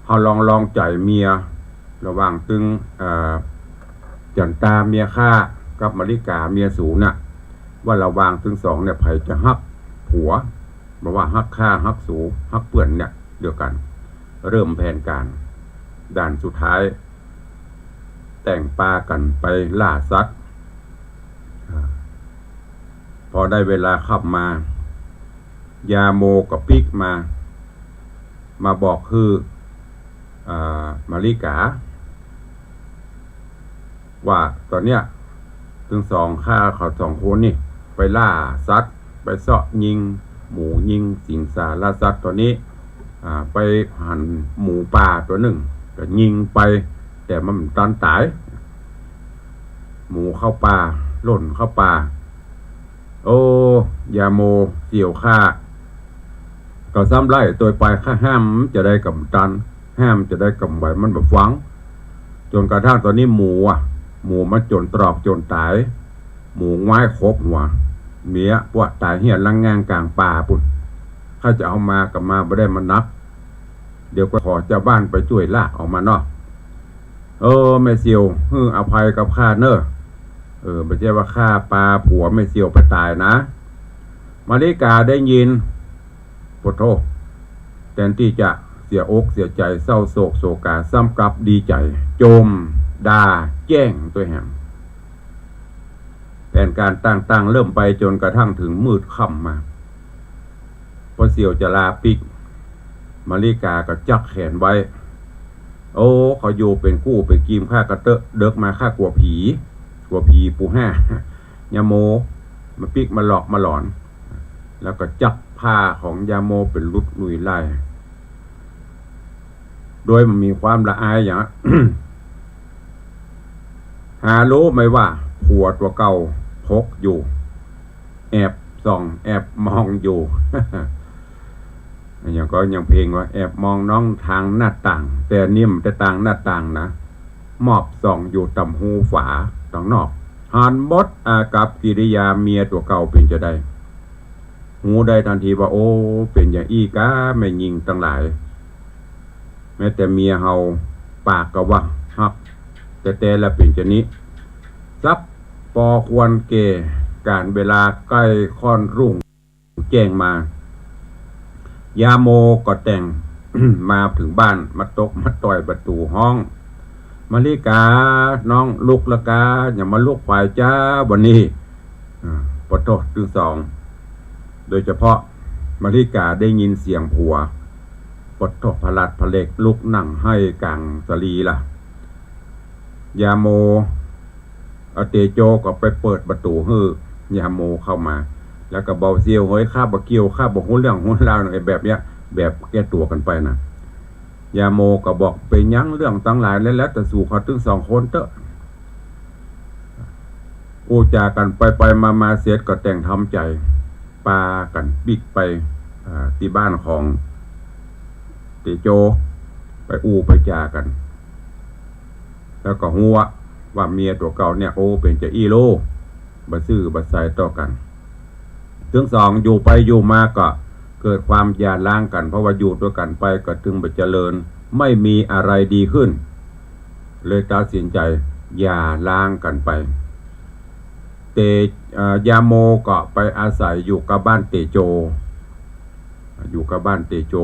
เฮาลองลองใจ๋เมีย ระหว่างตึง เอ่อ จันตาเมียข้ากับมะลิกาเมียสูน่ะ ว่าระหว่างตึงสองเนี่ย ใผจะฮักผัว บ่ว่าฮักข้า ฮักสู ฮักเปื้อนเนี่ย เดียวกั๋น เริ่มแผนก๋าน ด่านสุดท้าย แต่งปากั๋นไปล่าสัตว์ อ่า พอได้เวลาค่ำมา ยาโมก็ปิ๊กมา มาบอกหื้อ อ่า มะลิกา ว่าต๋อนเนี้ยตึงสองข้าเขาสองคนนี่ไปล่าสัตว์ ไปเซาะยิงหมูยิงสิงสารสัตว์ต๋อนนี้ อ่า ไปหันหมูป่าตั๋วนึ่ง ก็ยิงไป แต่มันบ่ตันต๋าย หมูเข้าป่า ล่นเข้าป่า โอ้ ยาโมเสี่ยวข้า ก็ซ้ำไล่ตวยไป ข้าห้ามจะได้กำตัน ห้ามจะได้กำไหว มันบ่ฟัง จ๋นกระทั่งต๋อนนี้หมูอะ หมูมันจ๋นตรอกจ๋นต๋าย หมูง้ายครบหัว เมียปวดต๋ายเฮี้ยลังง่างก๋างป่าปุ้น ข้าจะเอามาก็มาบ่ได้ มันหนัก เดี๋ยวก็ขอจาวบ้านไปจ้วยลากออกมาเนาะ เออ แม่เสี่ยว หื้ออภัยกับข้าเน่อ เออ บ่ใจ้ว่าข้าปาผัวแม่เสี่ยวไปต๋ายนะ มะลิกาได้ยิน โผโธ่ แตนตี้จะเสียอกเสียใจ๋ เศร้าโศกโศกา ซ้ำกลับดีใจ๋ จ่มด่าแจ้งตวยแหม แผนก๋านต่างๆ เริ่มไปจ๋นกระทั่งเถิงมืดค่ำมา ปอเสี่ยวจะลาปิ๊ก มะลิกาก็จับแขนไว้ โอ้ เขาอยู่เป๋นกู้เป๋นกีมข้าก็เต๊อะ เดิ็กมาข้ากั๋วผี กั๋วผีปู๋ห้า ยาโม มาปิ๊กมาหลอกมาหลอน แล้วก็จับผ้าของยาโมเป๋นหลุดลุยไล่ โดยมันมีความละอายอย่าง หาฮู้ไหมว่าผัวตั๋วเก่าพกอยู่ แอบส่องแอบมองอยู่ อย่างก็ยังเพลงว่า แอบมองน้องตางหน้าต่าง แต่นี่มันบ่ใจ้ตางหน้าต่างนะ มอบส่องอยู่ต๋ามฮูฝาตางนอก หันหมดอากัปกิริยาเมียตั๋วเก่าเป๋นจาใด ฮู้ได้ตันทีว่า โอ้ เป๋นอย่างอี้ก้า แม่ญิงตังหลาย แม้แต่เมียเฮาปากก็ว่าฮัก แต่แต๊แล้วเป๋นจานี้ สักปอควรแก่ก๋านเวลาใก้ค่อนรุ่งแจ้งมา ยาโมก็แต่ง มาเถิงบ้าน มาตกมาต่อยประตู๋ห้อง มะลิกา น้องลุกละกา อย่ามาลุกขวายจ้าวันนี้ อ่า ปะโธ่ ตึงสอง โดยเฉพาะมะลิกาได้ยินเสียงผัว ปะโธ่ พะลัดพะเล็กลุกนั่งไห้ก๋างสะลีล่ะ ยาโม เอาเตโจก็ไปเปิดประตู๋หื้อ ยาโมเข้ามา แล้วก็เบาเสี้ยว เฮ้ย ข้าบ่เกี่ยว ข้าบ่ฮู้เรื่องฮู้ราว แบบเนี้ย แบบแก้ตั๋วกั๋นไปนะ ยาโมก็บอก เป๋นหยังเรื่องตังหลาย แล้วแต่สูเขาตึงสองคนเต๊อะ อู้จ๋ากั๋นไปไปมามาเสร็จก็แต่งทำใจ๋ ปากั๋นปิ๊กไป อ่า ตี้บ้านของเตโจ ไปอู้ไปจ๋ากั๋น แล้วก็ฮู้ว่าเมียตั๋วเก่าเนี่ย โอ้ เป๋นจาอี้โล บ่ซื่อบ่ใสต่อกั๋น ตึงสองอยู่ไปอยู่มาก็เกิดความหย่าร้างกั๋น เพราะว่าอยู่ตวยกั๋นไปก็ตึงบ่เจริญ ไม่มีอะไรดีขึ้น เลยตัดสินใจ๋หย่าร้างกั๋นไป เต เอ่อ ยาโมก็ไปอาศัยอยู่กับบ้านเตโจ อยู่กับบ้านเตโจ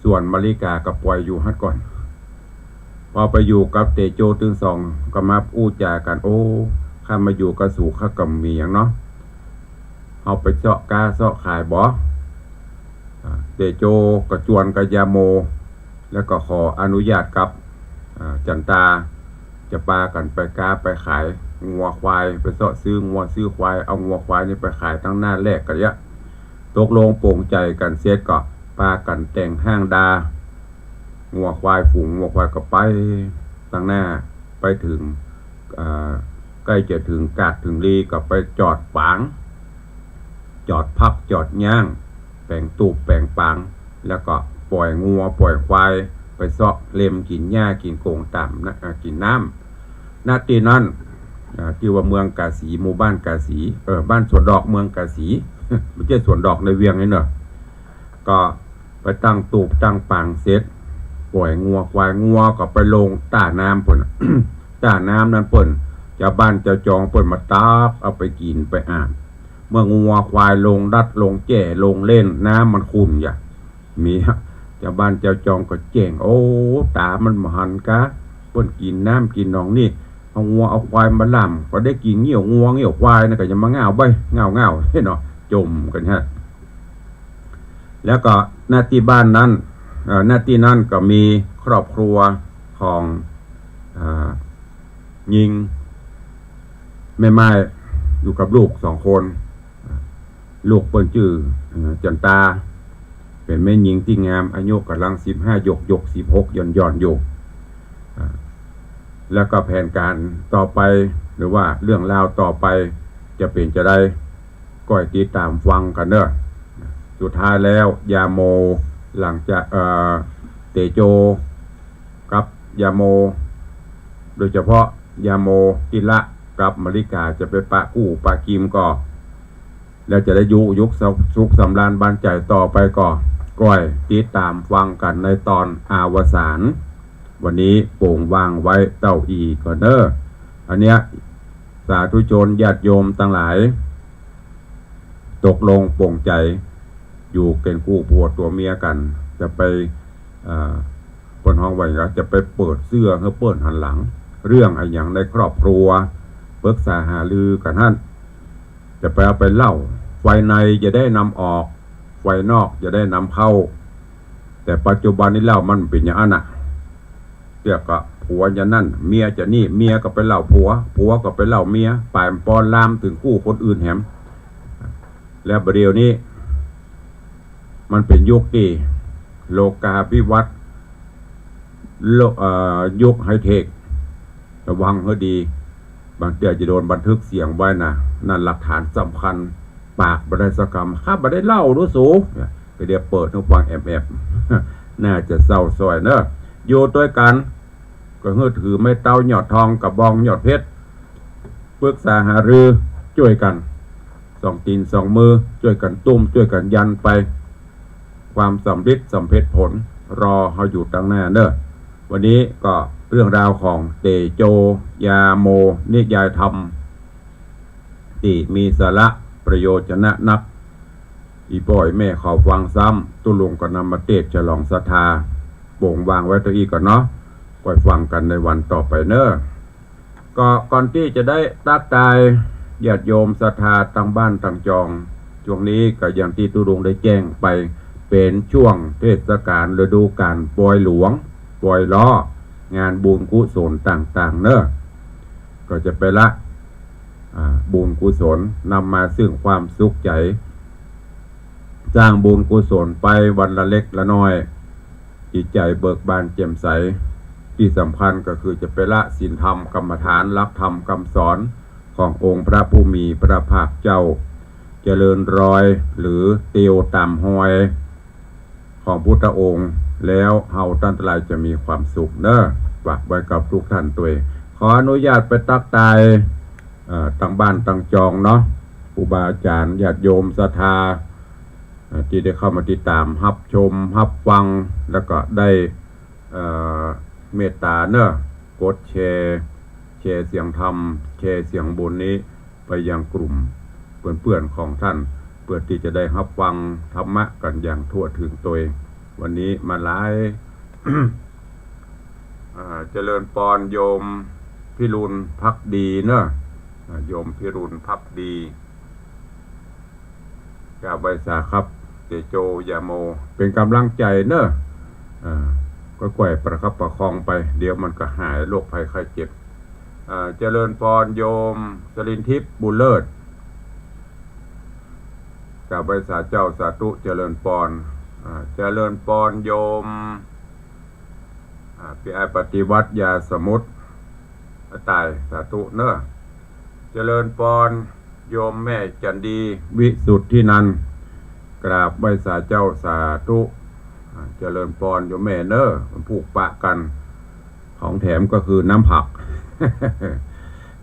ส่วนมะลิกาก็ป่อยอยู่หั้นก่อน พอไปอยู่กับเตโจตึงสองก็มาอู้จ๋ากั๋น โอ้ ข้ามาอยู่กับสูข้าก็มีหยังเนาะ เฮาไปเซาะก๊าเซาะขายบ่ อ่า เตโจก็จวนกับยาโม แล้วก็ขออนุญาตกับ อ่า จันตา จะปากั๋นไปก๊าไปขายงัวควาย ไปเซาะซื้องัวซื้อควาย เอางัวควายนี่ไปขายตังหน้าแลกกั๋นเยียะ ตกลงปลงใจ๋กั๋นเสร็จก็ปากั๋นแต่งห้างดา งัวควาย ฝูงงัวควายก็ไปตังหน้า ไปเถิง อ่า ใก้จะเถิงกาดเถิงลีก็ไปจอดปาง จอดพักจอดย่าง แป๋งตูบแป๋งปาง แล้วก็ป่อยงัวป่อยควาย ไปเซาะเล็มกิ๋นหญ้ากิ๋นโก๋งต๋ามนะ อ่า กิ๋นน้ำ ณ ตี้นั้น อ่า ตี้ว่าเมืองกาสี หมู่บ้านกาสี เออ บ้านสวนดอกเมืองกาสี บ่ใจ้สวนดอกในเวียงนี่เนาะ ก็ไปตั้งตูบตั้งปางเสร็จ ป่อยงัวควาย งัวก็ไปลงต้าน้ำปู้นน่ะ ต้าน้ำนั้นปู้น จาวบ้านจาวจองปู้นมาตักเอาไปกิ๋นไปอาบ เมื่องัวควายลงดัดลงแจ้ลงเล่น น้ำมันขุ่นอย่า มี จาวบ้านจาวจองก็แจ้ง โอ้ ต๋ามันบ่หันกา ปู้นกิ๋นน้ำกิ๋นหนองนี่ เอางัวเอาควายมาล่ำ ก็ได้กิ๋นเงี้ยวงัวเงี้ยวควายนะ ก็อย่ามาง่าวใบ้ ง่าวง่าว เนาะ จ่มกั๋นฮะ แล้วก็ ณ ตี้บ้านนั้น เอ่อ ณ ตี้นั้นก็มีครอบครัวของ อ่า ญิงแม่ไม้อยู่กับลูกสองคน ลูกเปิ้นจื้อ เอ่อ จันตา เป๋นแม่ญิงตี้งาม อายุก่ำลังสิบห้าหยกๆ สิบหกหย่อนๆ อยู่ อ่า แล้วก็แผนก๋านต่อไป หรือว่าเรื่องราวต่อไปจะเป๋นจาใด ก้อยติดต๋ามฟังกั๋นเน่อ สุดท้ายแล้ว ยาโม หลังจาก เอ่อ เตโจ กับยาโม โดยเฉพาะยาโม ติละ กับมะลิกา จะไปปะกู้ปะกิมก่อ แล้วจะได้อยู่ อยู่สุขสำราญบานใจ๋ต่อไปก่อ ก้อยติดต๋ามฟังกั๋นในต๋อนอวสาน วันนี้โป๋งวางไว้เต้าอี้ก่อนเน่อ อันเนี้ย สาธุชนญาติโยมตังหลาย ตกลงปลงใจ๋ อยู่เคียงคู่ผัวตัวเมียกั๋น จะไป เอ่อ เปิ้นฮ้องว่าหยัง จะไปเปิดเสื้อหื้อเปิ้นหันหลัง เรื่องอะหยังในครอบครัว ปรึกษาหารือกั๋นหั้น จะไปเอาไปเล่า ฝ่ายในจะได้นำออก ฝ่ายนอกจะได้นำเข้า แต่ปัจจุบันนี้แล้วมันเป๋นอย่างอั้นน่ะ เรียกว่าผัวจะนั่น เมียจะนี่ เมียก็ไปเล่าผัว ผัวก็ไปเล่าเมีย ไปมันปอลามเถิงกู้คนอื่นแหม แล้วบ่าเดี่ยวนี้ มันเป๋นยุคตี้โลกาภิวัตน์ โลก เอ่อ ยุคไฮเทค ระวังหื้อดี บางเตื้อจะโดนบันทึกเสียงไว้นะ นั่นหลักฐานสำคัญ ปากบ่ได้สักกำ ข้าบ่ได้เล่าดูสู เนี่ย ก็เดี๋ยวเปิดหื้อฟังแอบๆ น่าจะเศร้าซ่อยเน่อ อยู่ตวยกั๋น ก็หื้อถือไม้เต๊ายอดทอง กระบองยอดเพชร ปรึกษาหารือจ้วยกั๋น สองตี๋นสองมือ จ้วยกั๋นตุ้ม จ้วยกั๋นยันไป ความสำริดสำเพ็จผล รอเฮาอยู่ตังหน้าเน่อ วันนี้ก็เรื่องราวของเตโจ ยาโม นิยายธรรม ตี้มีสาระประโยชน์จะนัก อี่ป้ออี่แม่เขาฟังซ้ำ ตุ๊ลุงก็นำมาเตศน์ฉลองศรัทธา โป๋งวางไว้เต้าอี้ก่อนเนาะ ก้อยฟังกั๋นในวันต่อไปเน่อ ก็ก่อนตี้จะได้ตั๊กตายญาติโยมศรัทธาตังบ้านตังจอง ช่วงนี้ก็อย่างตี้ตุ๊ลุงได้แจ้งไป เป๋นช่วงเทศกาลฤดูก๋าลปอยหลวง ปอยล้อ งานบุญกุศลต่างๆ เน่อ ก็จะไปละ อ่า บุญกุศลนำมาซึ่งความสุขใจ๋ สร้างบุญกุศลไปวันละเล็กละน้อย จิตใจ๋เบิกบานแจ่มใส ตี้สำคัญก็คือจะไปละศีลธรรมกรรมฐาน หลักธรรมกำสอนขององค์พระผู้มีพระภาคเจ้า เจริญรอยหรือเตียวต๋ามฮอย ของพุทธองค์ แล้วเฮาต้านตังหลายจะมีความสุขเน่อ ฝากไว้กับทุกท่านตวย ขออนุญาตไปตั๊กตาย เอ่อ ตังบ้านตังจองเนาะ ครูบาอาจ๋ารย์ญาติโยมศรัทธา เอ่อ ตี้ได้เข้ามาติดต๋ามฮับชมฮับฟัง แล้วก็ได้ เอ่อ เมตต๋าเน่อ กดแชร์ แชร์เสียงธรรม แชร์เสียงบุญนี้ไปยังกลุ่มเปื้อนๆ ของท่าน เพื่อตี้จะได้ฮับฟังธรรมะกั๋นอย่างทั่วเถิงตวย วันนี้มาหลาย อ่า เจริญปอนโยมพิรุณภักดีเน่อ อ่า โยมพิรุณภักดี กราบไหว้สาครับ เตโจ ยาโม เป๋นก๋ำลังใจ๋เน่อ อ่า ก้อยๆ ประคับประคองไป เดี๋ยวมันก็หายโรคภัยไข้เจ็บ อ่า เจริญปอนโยม จรินทิพย์ บุญเลิศ กราบไหว้สาเจ้า สาธุ เจริญปอน อ่า เจริญปอนโยม อ่า พี่อ้ายปฏิวัติ ยาสมุทร ตาย สาธุเน่อ เจริญปอนโยมแม่จันดี วิสุทธินันท์ กราบไหว้สาเจ้า สาธุ อ่า เจริญปอนโยมแม่เน่อ มันผูกปะกั๋น ของแถมก็คือน้ำผัก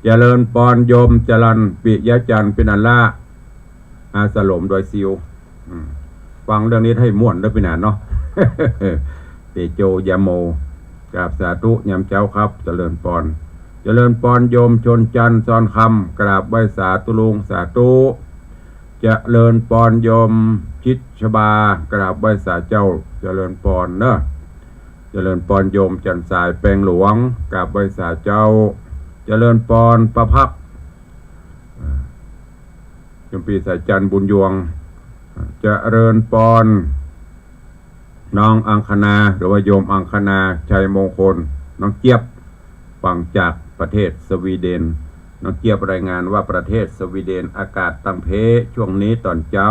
เจริญปอนโยมจรัญ ปิยะจันทร์ ปินัลละ อาสลมดอยซิว อืม ฟังเรื่องนี้ให้ม่วนเน่อปี้นาเนาะ เตโจ ยาโม กราบสาธุยามเจ๊าครับ เจริญปอน เจริญปอนโยมชนจันทร์ ซอนคำ กราบไหว้สาตุ๊ลุง สาธุ เจริญปอนโยมชิดชบา กราบไหว้สาเจ้า เจริญปอนเน่อ เจริญปอนโยมจันทร์สาย แปงหลวง กราบไหว้สาเจ้า เจริญปอนป้าพัก อ่า โยมปี้สายจันทร์ บุญยวง อ่า เจริญปอน น้องอังคณา หรือว่าโยมอังคณา ชัยมงคล น้องเจี๊ยบ ฟังจากประเทศสวีเดน น้องเจี๊ยบรายงานว่าประเทศสวีเดนอากาศตังเพ ช่วงนี้ต๋อนเจ๊า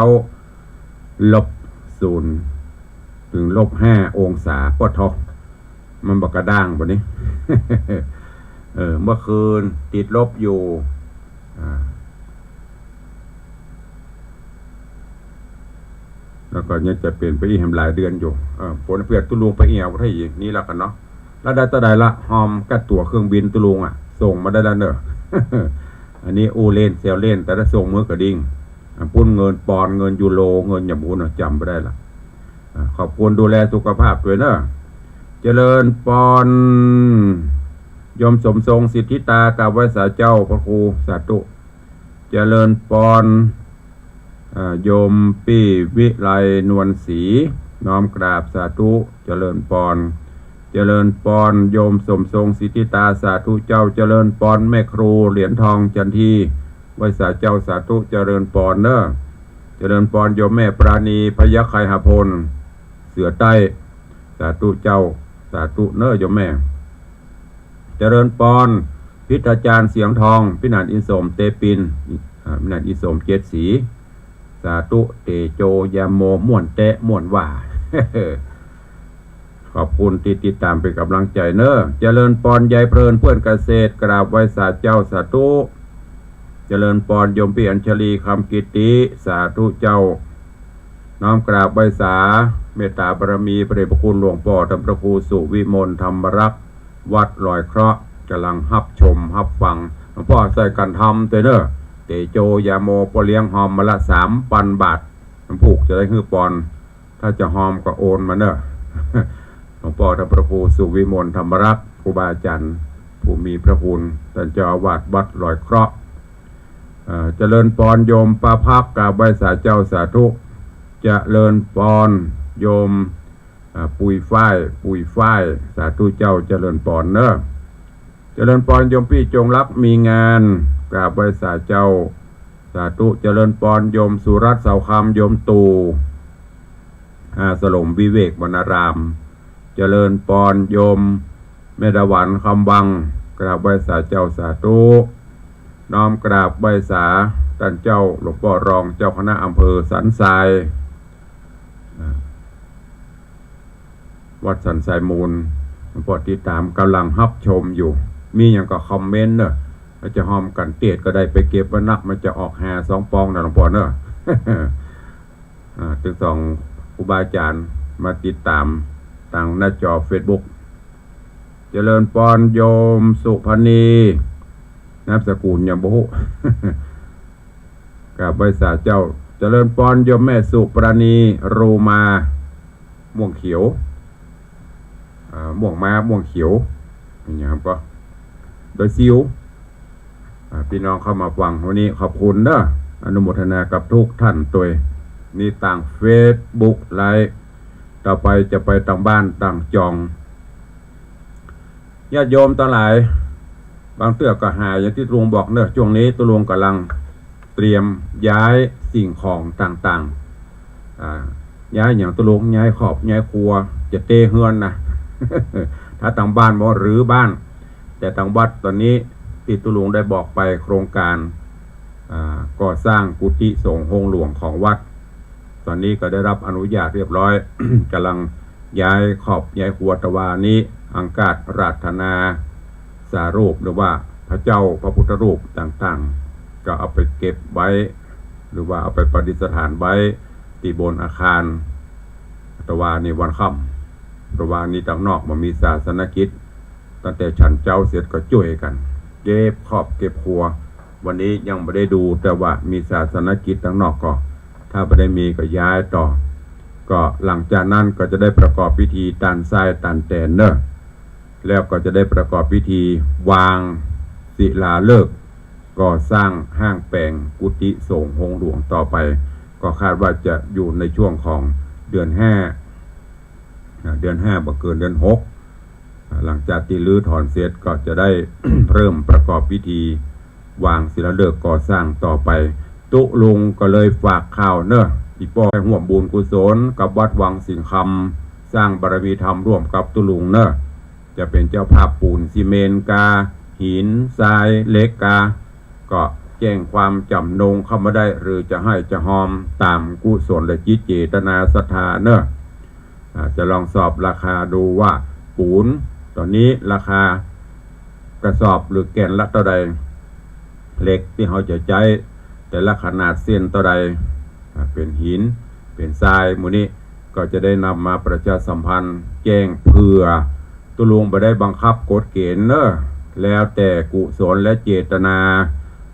ลบศูนย์ เถิงลบห้าองศา ปะท้อ มันบ่กระด้างบ่นี่ เออ เมื่อคืนติดลบอยู่ อ่า แล้วก็ยังจะเป๋นไปอีกแหมหลายเดือนอยู่ เออ ปนเปื้อนตุ๊ลุงไปเอี่ยวไทยอีก นี่ละกั๋นเนาะ แล้วได้เต้าใดละ ฮอมกั๊ตั๋วเครื่องบินตุ๊ลุงอะ ส่งมาได้แล้วเน่อ อันนี้อู้เล่นแซวเล่น แต่ถ้าส่งเมือกระดิ่ง อ่ะ ปุ้นเงินปอนด์ เงินยูโร เงินหยังปู้นเนาะ จ๋ำบ่ได้ละ อ่ะ ขอบคุณ ดูแลสุขภาพตวยเน่อ เจริญปอนด์ โยมสมทรง สิทธิตา กราบไหว้สาเจ้าพระครู สาธุ เจริญปอนด์ อ่า โยมปี้วิไลนวลศรี น้อมกราบสาธุ เจริญปอนด์ เจริญปอนด์ โยมสมทรง สิทธิตา สาธุเจ้า เจริญปอนด์ แม่ครูเหรียญทอง จันที ไหว้สาเจ้า สาธุ เจริญปอนด์เน่อ เจริญปอนด์ โยมแม่ปราณี พยัคฆ์ไคหพล เสือใต้ สาธุเจ้า สาธุเน่อ โยมแม่ เจริญปอนด์ พิทยาจารย์เสียงทอง พิหารอินสม เตปิน อ่า พิหารอินสม เจ็ดสี สาธุ เตโจยาโม ม่วนแต๊ะ ม่วนว่า ขอบคุณตี้ติดต๋ามเป๋นก๋ำลังใจ๋เน่อ เจริญปอนด์ ยายเพลิน เปื้อนเกษตร กราบไหว้สาเจ้า สาธุ เจริญปอนด์ โยมปี้อัญชลี คำกิตติ สาธุเจ้า น้อมกราบไหว้สา เมตต๋าบารมี พระเดชพระคุณหลวงป้อท่านพระครูสุวิมลธรรมรักษ์ วัดลอยเคราะห์ ก่ำลังฮับชมฮับฟัง หลวงป้อใส่กั๋นทำตวยเน่อ เตโจยาโม ป้อเลี้ยงฮอมมาละสามปันบาท น้ำผูกจะได้หื้อปอนด์ ถ้าจะฮอมก็โอนมาเน่อ หลวงป้อท่านพระครูสุวิมลธรรมรักษ์ ครูบาอาจ๋ารย์ผู้มีพระคุณ ต้านเจ้าอาวาสวัดลอยเคราะห์ เอ่อ เจริญปอนด์โยมปาภักดิ์ กราบไหว้สาเจ้า สาธุ เจริญปอนด์โยม อ่า ปุยฝ้าย ปุยฝ้าย สาธุเจ้า เจริญปอนด์เน่อ เจริญปอนด์โยมปี้จงรักมีงาน กราบไหว้สาเจ้า สาธุ เจริญปอนด์โยมสุรัตน์ เสาคำ โยมตู่ อ่า สลมวิเวกวรรณาราม เจริญปอนด์โยมแม่ดาหวัน คำวัง กราบไหว้สาเจ้า สาธุ น้อมกราบไหว้สาต้านเจ้าหลวงป้อรองเจ้าคณะอำเภอสันทราย อ่า วัดสันทรายมูล หลวงป้อติดต๋าม ก่ำลังฮับชมอยู่ มีหยังก็คอมเมนต์เน่อ แล้วจะฮอมกั๋นเตศก็ได้ ไปเก็บไว้นัก มันจะออกฮาสองปองนะหลวงป้อเน่อ อ่า ตึงสองครูบาอาจ๋ารย์มาติดต๋ามตางหน้าจอเฟซบุ๊ก เจริญปอนด์โยมสุพรรณี นามสกุลหยังบ่ฮู้ กราบไหว้สาเจ้า เจริญปอนด์โยมแม่สุปราณี รูมา ม่วงเขียว อ่า ม่วงม้า ม่วงเขียว อย่างเงี้ยครับ ก็ ดอยซิว อ่า ปี้น้องเข้ามาฟังวันนี้ ขอบคุณเน่อ อนุโมทนากับทุกท่านตวย นี่ตางเฟซบุ๊กไลฟ์ ต่อไปจะไปตางบ้านตางจอง ญาติโยมตังหลาย บางเตื้อก็หายอย่างตี้ตุ๊ลุงบอกเน่อ จ้วงนี้ตุ๊ลุงก่ำลังเตรียมย้ายสิ่งของต่างๆ อ่า ย้ายหยังตุ๊ลุง ย้ายครอบ ย้ายครัว จะเต๊เฮือนนะ ถ้าตางบ้านบอกรื้อบ้าน แต่ตางวัดต๋อนนี้ตี้ตุ๊ลุงได้บอกไปโครงก๋าน อ่า ก่อสร้างกุฏิสงฆ์โฮงหลวงของวัด ต๋อนนี้ก็ได้รับอนุญาตเรียบร้อย ก่ำลังย้ายครอบย้ายครัว ตะวานี้ อังคาสอาราธนาสารูป หรือว่าพระเจ้าพระพุทธรูปต่างๆ ก็เอาไปเก็บไว้ หรือว่าเอาไปประดิษฐานไว้ตี้บนอาคาร ตะวานี้วันค่ำ ตะวานี้ตางนอกบ่มีศาสนกิจ ตั้งแต่ฉันเจ๊าเสร็จก็จ้วยกั๋น เก็บครอบเก็บครัว วันนี้ยังบ่ได้ดู แต่ว่ามีศาสนกิจตางนอกก็ ถ้าบ่ได้มีก็ย้ายต่อ ก็หลังจากนั้นก็จะได้ประกอบพิธีตานทรายตานแตนเน่อ แล้วก็จะได้ประกอบพิธีวางศิลาฤกษ์ก่อสร้างห้างแป๋งกุฏิสงฆ์โฮงหลวงต่อไป ก็คาดว่าจะอยู่ในช่วงของเดือนห้า อ่า เดือนห้าบ่เกินเดือนหก อ่า หลังจากตี้รื้อถอนเสร็จก็จะได้ เริ่มประกอบพิธีวางศิลาฤกษ์ก่อสร้างต่อไป ตุ๊ลุงก็เลยฝากข่าวเน่อ อี่ป้อร่วมบุญกุศลกับวัดวังสิงห์คำ สร้างบารมีธรรมร่วมกับตุ๊ลุงเน่อ จะเป๋นเจ้าภาพปูนซีเมนต์กา หิน ทราย เหล็กกา ก็แจ้งความจ๋ำนงเข้ามาได้ หรือจะไห้จะฮอมต๋ามกุศลและจิตเจตนาศรัทธาเน่อ อ่า จะลองสอบราคาดูว่าปูนต๋อนนี้ราคากระสอบหรือแก่นละเต้าใด เหล็กตี้เฮาจะใจ๊แต่ละขนาดเส้นเต้าใด อ่า เป๋นหิน เป๋นทราย หมู่นี้ก็จะได้นำมาประชาสัมพันธ์แจ้งเผื่อ ตุ๊ลุงบ่ได้บังคับกฎเกณฑ์เน่อ แล้วแต่กุศลและเจตนา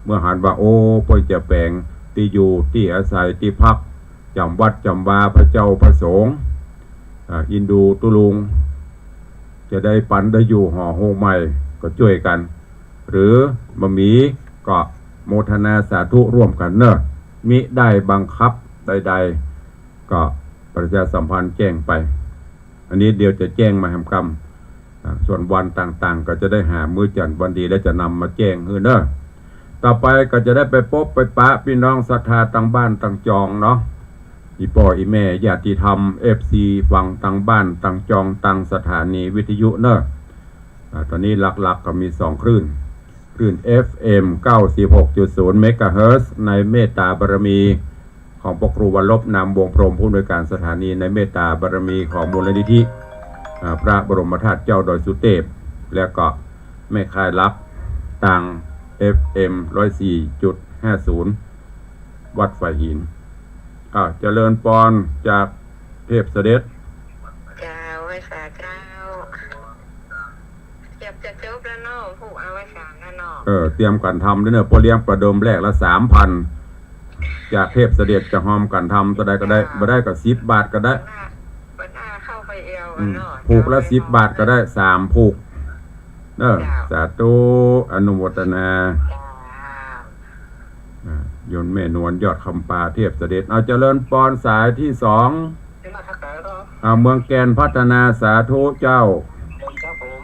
เมื่อหันว่า โอ้ เปิ้นจะแป๋งตี้อยู่ตี้อาศัยตี้พักจ๋ำวัดจ๋ำวา พระเจ้าพระสงฆ์ อ่า อินดูตุ๊ลุง จะได้ปันได้อยู่หอโฮงใหม่ก็จ้วยกั๋น หรือบ่มีก็โมทนาสาธุร่วมกั๋นเน่อ มิได้บังคับใดๆ ก็ประชาสัมพันธ์แจ้งไป อันนี้เดี๋ยวจะแจ้งมาแหมกำ อ่า ส่วนวันต่างๆ ก็จะได้หามื้อจันทร์วันดีแล้วจะนำมาแจ้งหื้อเน่อ ต่อไปก็จะได้ไปปบไปปะปี้น้องศรัทธาตังบ้านตังจองเนาะ อี่ป้ออี่แม่ญาติธรรม เอฟซี ฝั่งตังบ้านตังจองตังสถานีวิทยุเน่อ อ่า ต๋อนนี้หลักๆ ก็มีสองคลื่น คลื่น เอฟเอ็ม เก้าสิบหกจุดศูนย์ เมกะเฮิรตซ์ ในเมตตาบารมีของพระครูวรรณรบ นามวงศ์พรหม ผู้อำนวยการสถานี ในเมตตาบารมีของมูลนิธิ อ่า พระบรมธาตุเจ้าดอยสุเตพ แล้วก็แม่ค่ายหลักตาง เอฟเอ็ม ร้อยสี่จุดห้าศูนย์ วัดฝายหิน อ่า เจริญปอนจากเทพเสด็จ เจ้า ไหว้สาเจ้า เกือบจะจบแล้วเนาะ ผูกเอาไว้สามแล้วเนาะ เออ เตรียมกั๋นทำด้วยเน่อ ป้อเลี้ยงประเดิมแรกละสามพัน จากเทพเสด็จจะฮอมกั๋นทำเต้าใดก็ได้ บ่ได้ก็สิบบาทก็ได้ วันหน้าเข้าไปเอว อืม เนาะ ผูกละสิบบาทก็ได้ สามผูก เออ เจ้า สาธุ อนุโมทนา เจ้า อ่า โยมแม่นวลยอดคำปาเทพเสด็จ เอาเจริญปอนสายที่สอง อ่า เมืองแก่นพัฒนา สาธุเจ้า ครับผม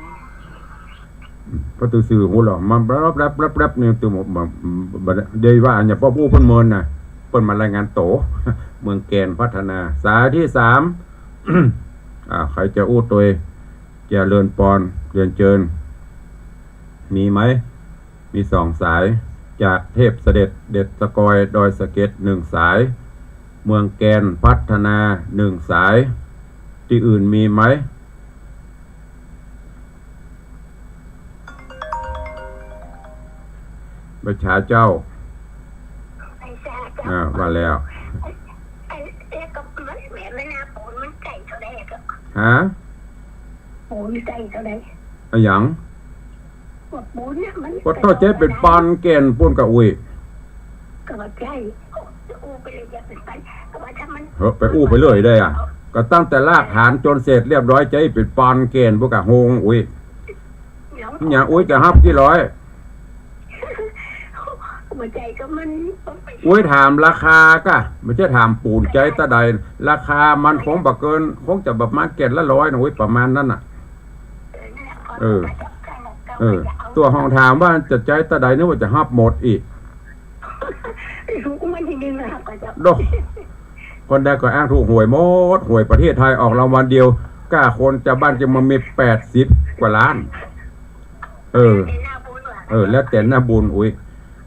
ก็ตื่อสื่อหูหรอ มันแป๊บแป๊บแป๊บแป๊บนี่ ตื่อหมด บ่ บ่ บ่ได้ว่าอันเนี้ย ป้ออู้เปิ้นเมินน่ะ เปิ้นมารายงานตั๋ว เมืองแก่นพัฒนา สายที่สาม อ่า ใผจะอู้ตวย เจริญปอน เรียนเจิญ มีไหม มีสองสาย จากเทพเสด็จเด็ดสะกอยดอยสะเก็ดหนึ่งสาย เมืองแก่นพัฒนาหนึ่งสาย ตี้อื่นมีไหม ไปหาเจ้า ไปหาเจ้า อ่า ว่าแล้ว ไอ้ ไอ้เล็กก็มันแหม ไม่น่าปูนมันไก่เท่าใดอะ ฮะ ปูนไก่เท่าใด อะหยัง ว่าปูนเนี่ยมัน ว่าถ้าใจ๊เป๋นปอนแก่นปู้นก่ออุ๊ย ก็ว่าใจ้ จะอู้ไปเลย อย่าไปไป ก็ว่าถ้ามัน เฮ้อ ไปอู้ไปเรื่อยได้อะ ก็ตั้งแต่รากฐานจ๋นเสร็จเรียบร้อย ใจ๊เป๋นปอนแก่นปู้นก่อโฮงอุ๊ย เนาะ เนี่ยอุ๊ยจะฮับกี่ร้อย หัวใจก็มัน อุ๊ยถามราคาก่ะ บ่ใจ้ถามปูนใจ๊เต้าใด ราคามันคงบ่เกิน คงจะประมาณแก่นละร้อยนะอุ๊ย ประมาณนั้นน่ะ เออ เออ ตั๋วห้องถามว่าจะใจ๊เต้าใด นึกว่าจะฮับหมดอีก ถูกรางวัลที่หนึ่งนะครับ ก็จะ โด คนใดก็อ้างถูกหวยหมด หวยประเทศไทยออกรางวัลเดียว ก้าคนจาวบ้านจะมามีแปดสิบกว่าล้าน เออ เออ แล้วแต่หน้าบุญ อุ๊ย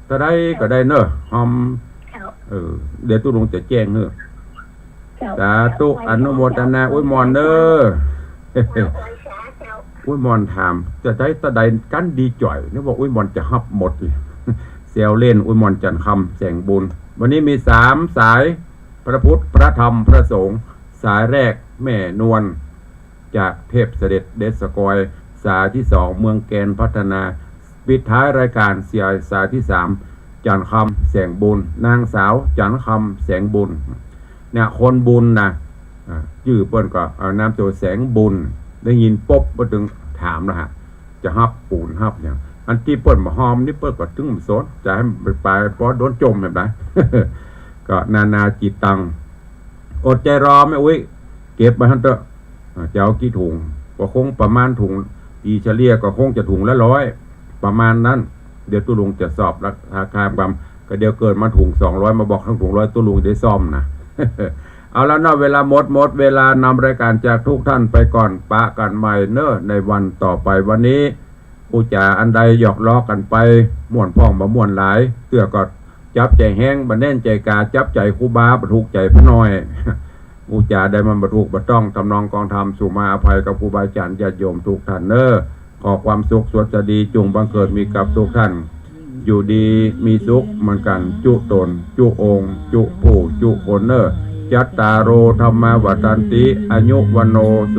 เต้าใดก็ได้เน่อ ฮอม เจ้า เออ เดี๋ยวตุ๊ลุงจะแจ้งเน่อ เจ้า สาธุ อนุโมทนา อุ๊ยหม่อนเน่อ เจ้า อุ๊ยหม่อนถาม จะใจ๊เต้าใดกั๋นดีจ่อย นึกว่าอุ๊ยหม่อนจะฮับหมด แซวเล่น อุ๊ยหม่อนจันทร์คำ แสงบุญ วันนี้มีสามสาย พระพุทธ พระธรรม พระสงฆ์ สายแรกแม่นวล จากเทพเสด็จเด็ดสะกอย สายที่สองเมืองแก่นพัฒนา ปิดท้ายรายการเสียสายที่สาม จันทร์คำ แสงบุญ นางสาวจันทร์คำ แสงบุญ เนี่ย คนบุญนะ อ่า จื้อเปิ้นก็เอานามสกุลแสงบุญ ได้ยินปุ๊บก็ตึงถามแล้วฮะ จะฮับปูนฮับหยัง อันตี้เปิ้นบ่ฮอมนี่เปิ้นก็ตึงบ่สน จะหื้อมันไป ไปปอโดนจ่มแบบไหน ก็นานาจิตตัง อดใจ๋รอแม่อุ๊ย เก็บไว้หั้นเต๊อะ อ่า จะเอากี่ถุง ก็คงประมาณถุง ตีเฉลี่ยก็คงจะถุงละร้อย ประมาณนั้น เดี๋ยวตุ๊ลุงจะสอบราคาความ ก็เดี๋ยวเกิดมาถุงสองร้อย มาบอกทั้งถุงร้อย ตุ๊ลุงจะได้ซ่อมนะ เอาละเนาะ เวลาหมด หมดเวลานำรายการจากทุกท่านไปก่อน ปะกั๋นใหม่เน่อ ในวันต่อไป วันนี้ อู้จ๋าอันใดหยอกล้อกั๋นไป ม่วนพ่องบ่ม่วนหลาย เตื้อก็จับใจ๋แฮง บ่แน่นใจ๋ก๋า จับใจ๋ครูบา บ่ถูกใจ๋ป้าน้อย อู้จ๋าใดมันบ่ถูกบ่ต้อง ทำนองกลองธรรม สุมาอภัยกับครูบาอาจ๋ารย์ญาติโยมทุกท่านเน่อ ขอความสุขสวัสดีจุ่งบังเกิดมีกับทุกท่าน อยู่ดีมีสุขเหมือนกั๋น จุ๊ต๋น จุ๊องค์ จุ๊ผู้ จุ๊คนเน่อ จัตตาโร ธัมมา วัฑฒันติ อายุ วัณโณ สุ